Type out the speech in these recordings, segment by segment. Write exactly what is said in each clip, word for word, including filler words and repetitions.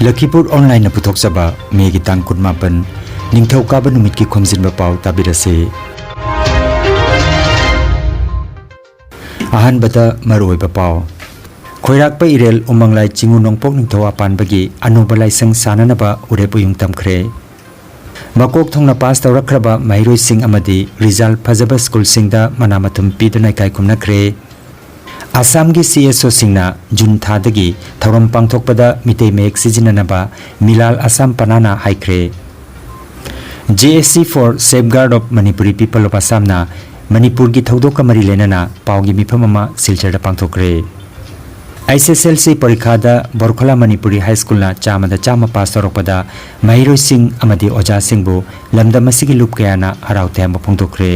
ꯂꯈꯤꯄꯨꯔ ꯑꯣꯟꯂꯥꯏꯟꯅ ꯄꯨꯊꯣꯛꯆꯕ ꯃꯦꯒꯤ ꯇꯥꯡ ꯀꯨꯟꯃꯥꯄꯟ, ꯅꯤꯡꯊꯧꯀꯥꯕ ꯅꯨꯃꯤꯠꯀꯤ ꯈꯣꯝꯖꯤꯟꯕ ꯄꯥꯎ ꯇꯥꯕꯤꯔꯁꯤ꯫ ꯑꯍꯥꯟꯕꯗ ꯃꯔꯨꯑꯣꯏꯕ ꯄꯥꯎ꯫ ꯈꯣꯏꯔꯥꯛꯄ ꯏꯔꯦꯜ ꯎꯃꯪꯂꯥꯏ ꯆꯤꯡꯉꯨ ꯅꯣꯡꯄꯣꯛ ꯅꯤꯡꯊꯧ ꯑꯄꯥꯟꯕꯒꯤ ꯑꯅꯧꯕ ꯂꯥꯏꯁꯪ ꯁꯥꯅꯅꯕ ꯎꯔꯦꯞ ꯎꯌꯨꯡ ꯇꯝꯈ꯭ꯔꯦ꯫ ꯃꯀꯣꯛ ꯊꯣꯡꯅ ꯄꯥꯁ ꯇꯧꯔꯛꯈ꯭ꯔꯕ ꯃꯍꯩꯔꯣꯏꯁꯤꯡ ꯑꯃꯗꯤ ꯔꯤꯖꯜ ꯐꯖꯕ ꯁ꯭ꯀꯨꯜꯁꯤꯡꯗ ꯃꯅꯥ ꯃꯊꯨꯝ ꯄꯤꯗꯨꯅ ꯏꯀꯥꯏ ꯈꯨꯝꯅꯈ꯭ꯔꯦ꯫ ꯑꯁꯥꯝꯒꯤ ꯁꯤ ꯑꯦꯁ ꯑꯣꯁꯤꯡꯅ ꯖꯨꯟ ꯊꯥꯗꯒꯤ ꯊꯧꯔꯝ ꯄꯥꯡꯊꯣꯛꯄꯗ ꯃꯤꯇꯩ ꯃꯌꯦꯛ ꯁꯤꯖꯤꯟꯅꯅꯕ ꯃꯤꯂꯥꯜ ꯑꯁꯥꯝ ꯄꯅꯥꯅ ꯍꯥꯏꯈ꯭ꯔꯦ꯫ J S C for Safeguard of Manipuri People of Assamꯅ ꯃꯅꯤꯄꯨꯔꯒꯤ ꯊꯧꯗꯣꯛꯀ ꯃꯔꯤ ꯂꯩꯅꯅ ꯄꯥꯎꯒꯤ ꯃꯤꯐꯝ ꯑꯃ ꯁꯤꯜꯆꯔꯗ ꯄꯥꯡꯊꯣꯛꯈ꯭ꯔꯦ꯫ H S L C ꯄꯔꯤꯈꯥꯗ ꯕꯣꯔꯈꯂꯥ Manipuri ꯍꯥꯏ ꯁ꯭ꯀꯨꯜꯅ ꯆꯥꯝꯃꯗ ꯆꯥꯝꯃ ꯄꯥꯁ ꯇꯧꯔꯛꯄꯗ ꯃꯍꯩꯔꯣꯏꯁꯤꯡ ꯑꯃꯗꯤ ꯑꯣꯖꯥꯁꯤꯡꯕꯨ ꯂꯝꯗꯝ ꯑꯁꯤꯒꯤ ꯂꯨꯞ ꯀꯌꯥꯅ ꯍꯔꯥꯎ ꯇꯌꯥꯝꯕ ꯐꯣꯡꯗꯣꯛꯈ꯭ꯔꯦ꯫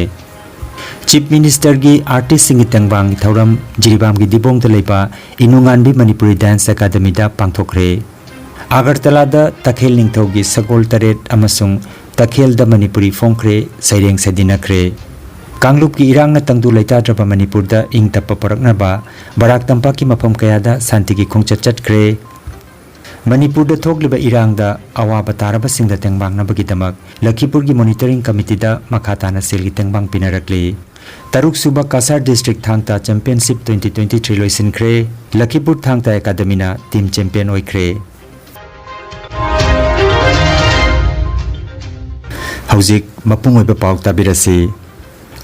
ꯆꯤꯐ ꯃꯤꯅꯤꯁꯇꯔꯒꯤ ꯑꯥꯔꯇꯤꯁꯁꯤꯡꯒꯤ ꯇꯦꯡꯕꯥꯡꯒꯤ ꯊꯧꯔꯝ ꯖꯤꯔꯤꯕꯥꯝꯒꯤ ꯗꯤꯕꯣꯡꯗ ꯂꯩꯕ ꯏꯅꯨꯉꯥꯟꯕꯤ ꯃꯅꯤꯄꯨꯔꯤ ꯗꯥꯟꯁ ꯑꯦꯀꯥꯗꯃꯤꯗ ꯄꯥꯡꯊꯣꯛꯈ꯭ꯔꯦ꯫ ꯑꯒꯔꯇꯂꯥꯗ ꯇꯈꯦꯜ ꯅꯤꯡꯊꯧꯒꯤ ꯁꯒꯣꯜ ꯇꯔꯦꯠ ꯑꯃꯁꯨꯡ ꯇꯈꯦꯜꯗ ꯃꯅꯤꯄꯨꯔꯤ ꯐꯣꯡꯈ꯭ꯔꯦ, ꯁꯩꯔꯦꯡ ꯁꯩꯗꯤꯟꯅꯈ꯭ꯔꯦ꯫ ꯀꯥꯡꯂꯨꯞꯀꯤ ꯏꯔꯥꯡꯅ ꯇꯪꯗꯨ ꯂꯩꯇꯥꯗ꯭ꯔꯕ ꯃꯅꯤꯄꯨꯔꯗ ꯏꯪ ꯇꯞꯄ ꯄꯨꯔꯛꯅꯕ ꯕꯔꯥꯛ ꯇꯝꯄꯥꯛꯀꯤ ꯃꯐꯝ ꯀꯌꯥꯗ ꯁꯥꯟꯇꯤꯒꯤ ꯈꯣꯡꯆꯠ ꯆꯠꯈ꯭ꯔꯦ꯫ ꯃꯅꯤꯄꯨꯔꯗ ꯊꯣꯛꯂꯤꯕ ꯏꯔꯥꯡꯗ ꯑꯋꯥꯕ ꯇꯥꯔꯕꯁꯤꯡꯗ ꯇꯦꯡꯕꯥꯡꯅꯕꯒꯤꯗꯃꯛ ꯂꯈꯤꯄꯨꯔꯒꯤ ꯃꯣꯅꯤꯇꯔꯤꯡ ꯀꯃꯤꯇꯤꯗ ꯃꯈꯥ ꯇꯥꯅ ꯁꯦꯜꯒꯤ ꯇꯦꯡꯕꯥꯡ ꯄꯤꯅꯔꯛꯂꯤ꯫ ꯇꯔꯨꯛ ꯁꯨꯕ ꯀꯁꯥꯔ ꯗꯤꯁꯇ꯭ꯔꯤꯛ ꯊꯥꯡ ꯇꯥ ꯆꯦꯝꯄꯤꯌꯟꯁꯤꯞ twenty twenty three ꯂꯣꯏꯁꯤꯟꯈ꯭ꯔꯦ꯫ ꯂꯈꯤꯄꯨꯔ ꯊꯥꯡ ꯇꯥ ꯑꯦꯀꯥꯗꯃꯤꯅ ꯇꯤꯝ ꯆꯦꯝꯄꯤꯌꯟ ꯑꯣꯏꯈ꯭ꯔꯦ꯫ ꯍꯧꯖꯤꯛ ꯃꯄꯨꯡ ꯑꯣꯏꯕ ꯄꯥꯎ ꯇꯥꯕꯤꯔꯁꯤ꯫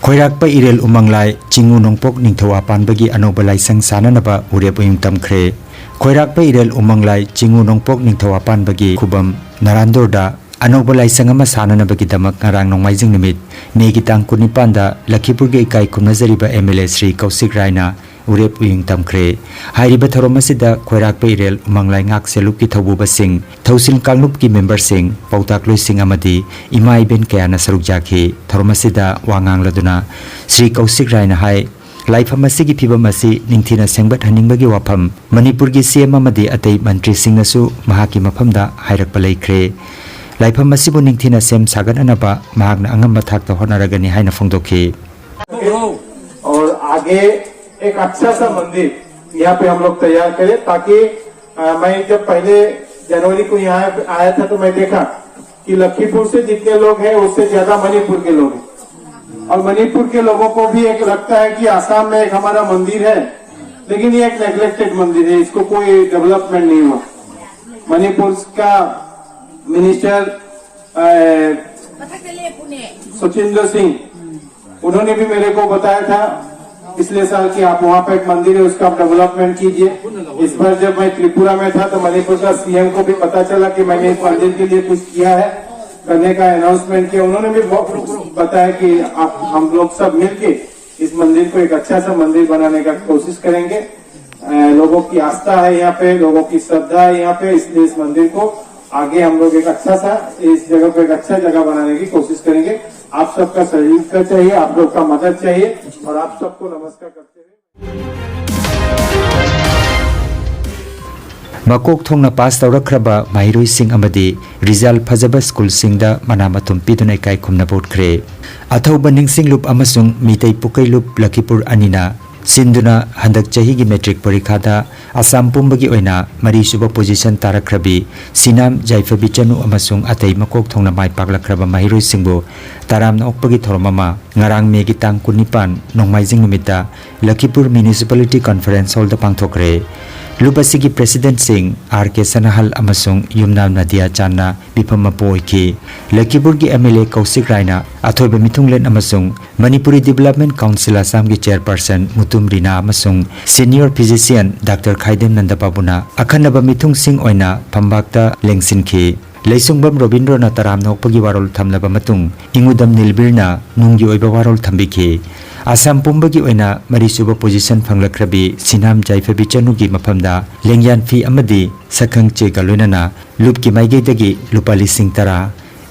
ꯈꯣꯏꯔꯥꯛꯄ ꯏꯔꯦꯜ ꯎꯃꯪꯂꯥꯏ ꯆꯤꯡꯉꯨ ꯅꯣꯡꯄꯣꯛ ꯅꯤꯡꯊꯧ ꯑꯄꯥꯟꯕꯒꯤ ꯑꯅꯧꯕ ꯂꯥꯏꯁꯪ ꯁꯥꯅꯅꯕ ꯎꯔꯦꯞ ꯎꯌꯨꯡ ꯇꯝꯈ꯭ꯔꯦ꯫ ꯈꯣꯏꯔꯥꯛꯄ ꯏꯔꯦꯜ ꯎꯃꯪꯂꯥꯏ ꯆꯤꯡꯉꯨ ꯅꯣꯡꯄꯣꯛ ꯅꯤꯡꯊꯧ ꯑꯄꯥꯟꯕꯒꯤ ꯈꯨꯕꯝ ꯅꯔꯥꯟꯗꯣꯔꯗ ꯑꯅꯧꯕ ꯂꯥꯏꯁꯪ ꯑꯃ ꯁꯥꯅꯅꯕꯒꯤꯗꯃꯛ ꯉꯔꯥꯡ ꯅꯣꯡꯃꯥꯏꯖꯤꯡ ꯅꯨꯃꯤꯠ ꯃꯦꯒꯤ ꯇꯥꯡ ꯀꯨꯟꯅꯤꯄꯥꯟꯗ ꯂꯈꯤꯄꯨꯔꯒꯤ ꯏꯀꯥꯏ ꯈꯨꯝꯅꯖꯔꯤꯕ M L A ꯁ꯭ꯔꯤ ꯀꯧꯁꯤꯛ ꯔꯥꯏꯅ ꯎꯔꯦꯞ ꯎꯌꯨꯡ ꯇꯝꯈ꯭ꯔꯦ꯫ ꯍꯥꯏꯔꯤꯕ ꯊꯧꯔꯝ ꯑꯁꯤꯗ ꯈꯣꯏꯔꯥꯛꯄ ꯏꯔꯦꯜ ꯎꯃꯪꯂꯥꯏ ꯉꯥꯛ ꯁꯦꯜꯂꯨꯞꯀꯤ ꯊꯧꯕꯨꯕꯁꯤꯡ, ꯊꯧꯁꯤꯜ ꯀꯥꯡꯂꯨꯞꯀꯤ ꯃꯦꯝꯕꯔꯁꯤꯡ, ꯄꯥꯎꯇꯥꯛꯂꯣꯏꯁꯤꯡ ꯑꯃꯗꯤ ꯏꯃꯥ ꯏꯕꯦꯟ ꯀꯌꯥꯅ ꯁꯔꯨꯛ ꯌꯥꯈꯤ꯫ ꯊꯧꯔꯝ ꯑꯁꯤꯗ ꯋꯥ ꯉꯥꯡꯂꯗꯨꯅ ꯁ꯭ꯔꯤ ꯀꯧꯁꯤꯛ ꯔꯥꯏꯅ ꯍꯥꯏ, ꯂꯥꯏꯐꯝ ꯑꯁꯤꯒꯤ ꯐꯤꯕꯝ ꯑꯁꯤ ꯅꯤꯡꯊꯤꯅ ꯁꯦꯝꯒꯠꯍꯟꯅꯤꯡꯕꯒꯤ ꯋꯥꯐꯝ ꯃꯅꯤꯄꯨꯔꯒꯤ C M ꯑꯃꯗꯤ ꯑꯇꯩ ꯃꯟꯇ꯭ꯔꯤꯁꯤꯡꯅꯁꯨ ꯃꯍꯥꯛꯀꯤ ꯃꯐꯝꯗ ꯍꯥꯏꯔꯛꯄ ꯂꯩꯈ꯭ꯔꯦ꯫ ꯂꯥꯏꯐꯝ ꯑꯁꯤꯕꯨ ꯅꯤꯡꯊꯤꯅ ꯁꯦꯝ ꯁꯥꯒꯠꯅꯅꯕ ꯃꯍꯥꯛꯅ ꯑꯉꯝꯕ ꯊꯥꯛꯇ ꯍꯣꯠꯅꯔꯒꯅꯤ ꯍꯥꯏꯅ ꯐꯣꯡꯗꯣꯛꯈꯤ꯫ और आगे एक अच्छा सा मंदिर यहाँ पे हम लोग तैयार करें, ताकि, अ, मैं जब पहले जनवरी को यहाँ पे आया था तो मैं देखा कि लखीपुर से जितने लोग हैं, उससे ज्यादा मणिपुर के लोग हैं। और मणिपुर के लोगों को भी एक लगता है कि आसाम में एक हमारा मंदिर है, लेकिन ये एक नेग्लेक्टेड मंदिर है, इसको कोई डेवलपमेंट नहीं हुआ। मणिपुर का मिनिस्टर सुचिंदर सिंह, उन्होंने भी मेरे को बताया था पिछले साल कि आप वहाँ पे एक मंदिर है, उसका आप डेवलपमेंट कीजिए। इस बार जब मैं त्रिपुरा में था तो मणिपुर का सीएम को भी पता चला कि मैंने इस मंदिर के लिए कुछ किया है, करने का अनाउंसमेंट किया। उन्होंने भी बहुत बताया कि आप, हम लोग सब मिलके इस मंदिर को एक अच्छा सा मंदिर बनाने का कोशिश करेंगे। अ, लोगों की आस्था है यहाँ पे, लोगों की श्रद्धा है यहाँ पे, इसलिए इस मंदिर को आगे हम लोग एक अच्छा सा, इस जगह को एक अच्छा जगह बनाने की कोशिश करेंगे। आप सबका सहयोग का चाहिए, आप लोग का मदद चाहिए। और आप सबको नमस्कार करते हुए ꯃꯀꯣꯛ ꯊꯣꯡꯅ ꯄꯥꯁ ꯇꯧꯔꯛꯈ꯭ꯔꯕ ꯃꯍꯩꯔꯣꯏꯁꯤꯡ ꯑꯃꯗꯤ ꯔꯤꯖꯜ ꯐꯖꯕ ꯁ꯭ꯀꯨꯜꯁꯤꯡꯗ ꯃꯅꯥ ꯃꯊꯨꯝ ꯄꯤꯗꯨꯅ ꯏꯀꯥꯏ ꯈꯨꯝꯅꯕ ꯎꯠꯈ꯭ꯔꯦ꯫ ꯑꯊꯧꯕ ꯅꯤꯡꯁꯤꯡꯂꯨꯞ ꯑꯃꯁꯨꯡ ꯃꯤꯇꯩ ꯄꯨꯀꯩꯂꯨꯞ ꯂꯈꯤꯄꯨꯔ ꯑꯅꯤꯅ ꯁꯤꯟꯗꯨꯅ ꯍꯟꯗꯛ ꯆꯍꯤꯒꯤ ꯃꯦꯇ꯭ꯔꯤꯛ ꯄꯔꯤꯈꯥꯗ ꯑꯁꯥꯝ ꯄꯨꯝꯕꯒꯤ ꯑꯣꯏꯅ ꯃꯔꯤꯁꯨꯕ ꯄꯣꯖꯤꯁꯟ ꯇꯥꯔꯛꯈ꯭ꯔꯕꯤ ꯁꯤꯅꯥꯝ ꯌꯥꯏꯐꯕꯤ ꯆꯅꯨ ꯑꯃꯁꯨꯡ ꯑꯇꯩ ꯃꯀꯣꯛ ꯊꯣꯡꯅ ꯃꯥꯏ ꯄꯥꯛꯂꯛꯈ꯭ꯔꯕ ꯃꯍꯩꯔꯣꯏꯁꯤꯡꯕꯨ ꯇꯔꯥꯝꯅ ꯑꯣꯛꯄꯒꯤ ꯊꯧꯔꯝ ꯑꯃ ꯉꯔꯥꯡ ꯃꯦꯒꯤ ꯇꯥꯡ ꯀꯨꯟꯅꯤꯄꯥꯟ ꯅꯣꯡꯃꯥꯏꯖꯤꯡ ꯅꯨꯃꯤꯠꯇ ꯂꯈꯤꯄꯨꯔ ꯃ꯭ꯌꯨꯅꯤꯁꯤꯄꯥꯂꯤꯇꯤ ꯀꯟꯐꯔꯦꯟꯁ ꯍꯣꯜꯗ ꯄꯥꯡꯊꯣꯛꯈ꯭ꯔꯦ꯫ ꯂꯨꯞ ꯑꯁꯤꯒꯤ ꯄ꯭ꯔꯦꯁꯤꯗꯦꯟꯠꯁꯤꯡ ꯑꯥꯔ ꯀꯦ ꯁꯅꯥꯍꯜ ꯑꯃꯁꯨꯡ ꯌꯨꯝꯅꯥꯝ ꯅꯗꯤꯌꯥ ꯆꯥꯟꯅ ꯃꯤꯐꯝ ꯃꯄꯨ ꯑꯣꯏꯈꯤ꯫ ꯂꯈꯤꯄꯨꯔꯒꯤ ꯑꯦꯝ ꯑꯦꯜ ꯑꯦ ꯀꯧꯁꯤꯛ ꯔꯥꯏꯅ ꯑꯊꯣꯏꯕ ꯃꯤꯊꯨꯡꯂꯦꯟ ꯑꯃꯁꯨꯡ ꯃꯅꯤꯄꯨꯔꯤ ꯗꯤꯕꯦꯂꯞꯃꯦꯟꯠ ꯀꯥꯎꯟꯁꯤꯜ ꯑꯁꯥꯝꯒꯤ ꯆꯦꯌꯔꯄꯔꯁꯟ ꯃꯨꯇꯨꯝ ꯔꯤꯅꯥ ꯑꯃꯁꯨꯡ ꯁꯤꯅꯤꯌꯔ ꯐꯤꯖꯤꯁꯤꯌꯟ ꯗꯥꯛꯇꯔ ꯈꯥꯏꯗꯦꯝ ꯅꯟꯗꯕꯥꯕꯨꯅ ꯑꯈꯟꯅꯕ ꯃꯤꯊꯨꯡꯁꯤꯡ ꯑꯣꯏꯅ ꯐꯝꯕꯥꯛꯇ ꯂꯦꯡꯁꯤꯟꯈꯤ꯫ ꯂꯩꯁꯨꯡꯕꯝ ꯔꯣꯕꯤꯟꯗ꯭ꯔꯣꯅ ꯇꯔꯥꯝꯅ ꯑꯣꯛꯄꯒꯤ ꯋꯥꯔꯣꯜ ꯊꯝꯂꯕ ꯃꯇꯨꯡ ꯏꯉꯨꯗꯝ ꯅꯤꯜꯕꯤꯔꯅ ꯅꯨꯡꯒꯤ ꯑꯣꯏꯕ ꯋꯥꯔꯣꯜ ꯊꯝꯕꯤꯈꯤ꯫ ꯑꯁꯥꯝ ꯄꯨꯝꯕꯒꯤ ꯑꯣꯏꯅ ꯃꯔꯤꯁꯨꯕ ꯄꯣꯖꯤꯁꯟ ꯐꯪꯂꯛꯈ꯭ꯔꯕꯤ ꯁꯤꯅꯥꯝ ꯌꯥꯏꯐꯕꯤ ꯆꯅꯨꯒꯤ ꯃꯐꯝꯗ ꯂꯦꯡꯌꯥꯟ ꯐꯤ ꯑꯃꯗꯤ ꯁꯛꯈꯪ ꯆꯦꯒ ꯂꯣꯏꯅꯅ ꯂꯨꯞꯀꯤ ꯃꯥꯏꯀꯩꯗꯒꯤ ꯂꯨꯄꯥ ꯂꯤꯁꯤꯡ ꯇꯔꯥ,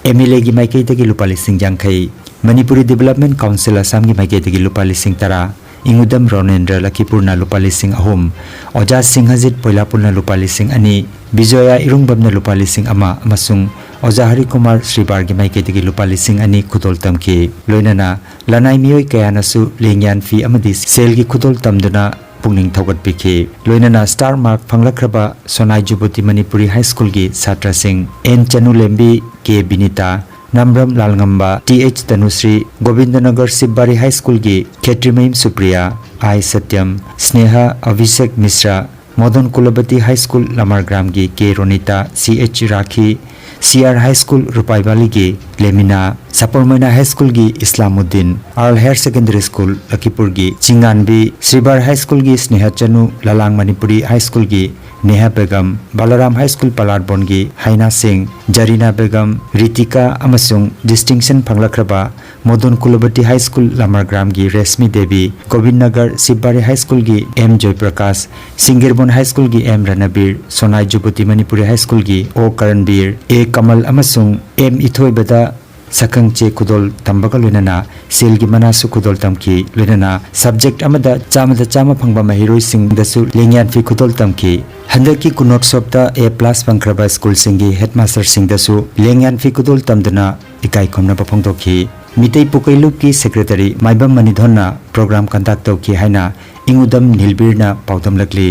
ꯑꯦꯝ ꯑꯦꯜ ꯑꯦꯒꯤ ꯃꯥꯏꯀꯩꯗꯒꯤ ꯂꯨꯄꯥ ꯂꯤꯁꯤꯡ ꯌꯥꯡꯈꯩ, ꯃꯅꯤꯄꯨꯔꯤ ꯗꯤꯕꯦꯂꯞꯃꯦꯟꯠ ꯀꯥꯎꯟꯁꯤꯜ ꯑꯁꯥꯝꯒꯤ ꯃꯥꯏꯀꯩꯗꯒꯤ ꯂꯨꯄꯥ ꯂꯤꯁꯤꯡ ꯇꯔꯥ, ꯏꯉꯨꯗꯝ ꯔꯣꯅꯦꯟꯗ꯭ꯔ ꯂꯈꯤꯄꯨꯔꯅ ꯂꯨꯄꯥ ꯂꯤꯁꯤꯡ ꯑꯍꯨꯝ, ꯑꯣꯖꯥ ꯁꯤꯡꯍꯖꯤꯠ ꯄꯣꯏꯂꯥꯄꯨꯜꯅ ꯂꯨꯄꯥ ꯂꯤꯁꯤꯡ ꯑꯅꯤ, ꯕꯤꯖꯣꯌꯥ ꯏꯔꯨꯡꯕꯝꯅ ꯂꯨꯄꯥ ꯂꯤꯁꯤꯡ ꯑꯃ ꯑꯃꯁꯨꯡ ꯑꯣꯖꯥ ꯍꯔꯤꯀꯨꯃꯥꯔ ꯁ꯭ꯔꯤꯕꯥꯔꯒꯤ ꯃꯥꯏꯀꯩꯗꯒꯤ ꯂꯨꯄꯥ ꯂꯤꯁꯤꯡ ꯑꯅꯤ ꯈꯨꯗꯣꯜ ꯇꯝꯈꯤ꯫ ꯂꯣꯏꯅꯅ ꯂꯅꯥꯏ ꯃꯤꯑꯣꯏ ꯀꯌꯥꯅꯁꯨ ꯂꯦꯡꯌꯥꯟ ꯐꯤ ꯑꯃꯗꯤ ꯁꯦꯜꯒꯤ ꯈꯨꯗꯣꯜ ꯇꯝꯗꯨꯅ ꯄꯨꯛꯅꯤꯡ ꯊꯧꯒꯠꯄꯤꯈꯤ꯫ ꯂꯣꯏꯅꯅ star mark ꯐꯪꯂꯛꯈ꯭ꯔꯕ ꯁꯣꯅꯥꯏ ꯖꯨꯕꯨꯇꯤ ꯃꯅꯤꯄꯨꯔꯤ ꯍꯥꯏ ꯁ꯭ꯀꯨꯜꯒꯤ ꯁꯥꯇ꯭ꯔꯁꯤꯡ N Chanulembi, K Binita, Nambram Lalngamba, T H Tanusree, Gobindanagar Shibbari high ꯁ꯭ꯀꯨꯜꯒꯤ ꯈꯦꯇ꯭ꯔꯤꯃꯌꯨꯝ Supriya, I Satyam, Sneha, Abhishek Mishra, modern Kulabati high school ꯂꯃꯥꯔꯒ꯭ꯔꯥꯝꯒꯤ K Ronita, C H ꯔꯥꯈꯤ, C R high school ꯔꯨꯄꯥꯏꯕꯥꯂꯤꯒꯤ ꯂꯦꯃꯤꯅꯥ, ꯁꯥꯄꯣꯔꯃꯩꯅ ꯍꯥꯏ ꯁ꯭ꯀꯨꯜꯒꯤ ꯏꯁꯂꯥꯃꯨꯗꯤꯟ, ꯑꯥꯔꯜ ꯍꯥꯌꯔ ꯁꯦꯀꯦꯟꯗꯔꯤ ꯁ꯭ꯀꯨꯜ ꯂꯈꯤꯄꯨꯔꯒꯤ ꯆꯤꯡꯉꯥꯟꯕꯤ, ꯁ꯭ꯔꯤꯕꯥꯔ ꯍꯥꯏ ꯁ꯭ꯀꯨꯜꯒꯤ ꯁ꯭ꯅꯦꯍ ꯆꯅꯨ, ꯂꯂꯥꯡ ꯃꯅꯤꯄꯨꯔꯤ ꯍꯥꯏ ꯁ꯭ꯀꯨꯜꯒꯤ ꯅꯦꯍꯥ ꯕꯦꯒꯝ, ꯕꯂꯥꯔꯥꯝ ꯍꯥꯏ ꯁ꯭ꯀꯨꯜ ꯄꯂꯥꯔꯕꯣꯟꯒꯤ ꯍꯥꯏꯅꯥ ꯁꯤꯡ, ꯖꯔꯤꯅꯥ ꯕꯦꯒꯝ, ꯔꯤꯇꯤꯀꯥ ꯑꯃꯁꯨꯡ ꯗꯤꯁꯇꯤꯡꯁꯟ ꯐꯪꯂꯛꯈ꯭ꯔꯕ ꯃꯣꯗꯟ ꯀꯨꯂꯕꯇꯤ ꯍꯥꯏ ꯁ꯭ꯀꯨꯜ ꯂꯃꯥꯔꯒ꯭ꯔꯥꯝꯒꯤ ꯔꯦꯁꯃꯤ ꯗꯦꯕꯤ, ꯒꯣꯕꯤꯟꯗ ꯅꯒꯔ ꯁꯤꯕꯕꯥꯔꯤ ꯍꯥꯏ ꯁ꯭ꯀꯨꯜꯒꯤ ꯑꯦꯝ ꯖꯣꯏꯄ꯭ꯔꯀꯥꯁ, ꯁꯤꯡꯒꯤꯔꯕꯣꯟ ꯍꯥꯏ ꯁ꯭ꯀꯨꯜꯒꯤ ꯑꯦꯝ ꯔꯅꯕꯤꯔ, ꯁꯣꯅꯥꯏ ꯖꯨꯕꯨꯇꯤ ꯃꯅꯤꯄꯨꯔꯤ ꯍꯥꯏ ꯁ꯭ꯀꯨꯜꯒꯤ ꯑꯣ ꯀꯔꯟꯕꯤꯔ, ꯑꯦ ꯀꯃꯜ ꯑꯃꯁꯨꯡ ꯑꯦꯝ ꯏꯊꯣꯏꯕꯗ ꯁꯛꯈꯪ ꯆꯦ ꯈꯨꯗꯣꯜ ꯇꯝꯕꯒ ꯂꯣꯏꯅꯅ ꯁꯦꯜꯒꯤ ꯃꯅꯥꯁꯨ ꯈꯨꯗꯣꯜ ꯇꯝꯈꯤ꯫ ꯂꯣꯏꯅꯅ subject ꯑꯃꯗ ꯆꯥꯝꯃꯗ ꯆꯥꯝꯃ ꯐꯪꯕ ꯃꯍꯩꯔꯣꯏꯁꯤꯡꯗꯁꯨ ꯂꯦꯡꯌꯥꯟ ꯐꯤ ꯈꯨꯗꯣꯜ ꯇꯝꯈꯤ꯫ ꯍꯟꯗꯛꯀꯤ ꯒꯨꯅꯣꯠꯁꯣꯞꯇ A plus ꯐꯪꯈ꯭ꯔꯕ ꯁ꯭ꯀꯨꯜꯁꯤꯡꯒꯤ ꯍꯦꯗꯃꯥꯁꯇꯔꯁꯤꯡꯗꯁꯨ ꯂꯦꯡꯌꯥꯟ ꯐꯤ ꯈꯨꯗꯣꯜ ꯇꯝꯗꯨꯅ ꯏꯀꯥꯏ ꯈꯨꯝꯅꯕ ꯐꯣꯡꯗꯣꯛꯈꯤ꯫ ꯃꯤꯇꯩ ꯄꯨꯀꯩꯂꯨꯞꯀꯤ ꯁꯦꯀ꯭ꯔꯦꯇꯔꯤ ꯃꯥꯏꯕꯝ ꯃꯅꯤꯙꯣꯟꯅ ꯄ꯭ꯔꯣꯒ꯭ꯔꯥꯝ ꯀꯟꯗꯛ ꯇꯧꯈꯤ ꯍꯥꯏꯅ ꯏꯪꯎꯗꯝ ꯅꯤꯜꯕꯤꯔꯅ ꯄꯥꯎꯗꯝꯂꯛꯂꯤ꯫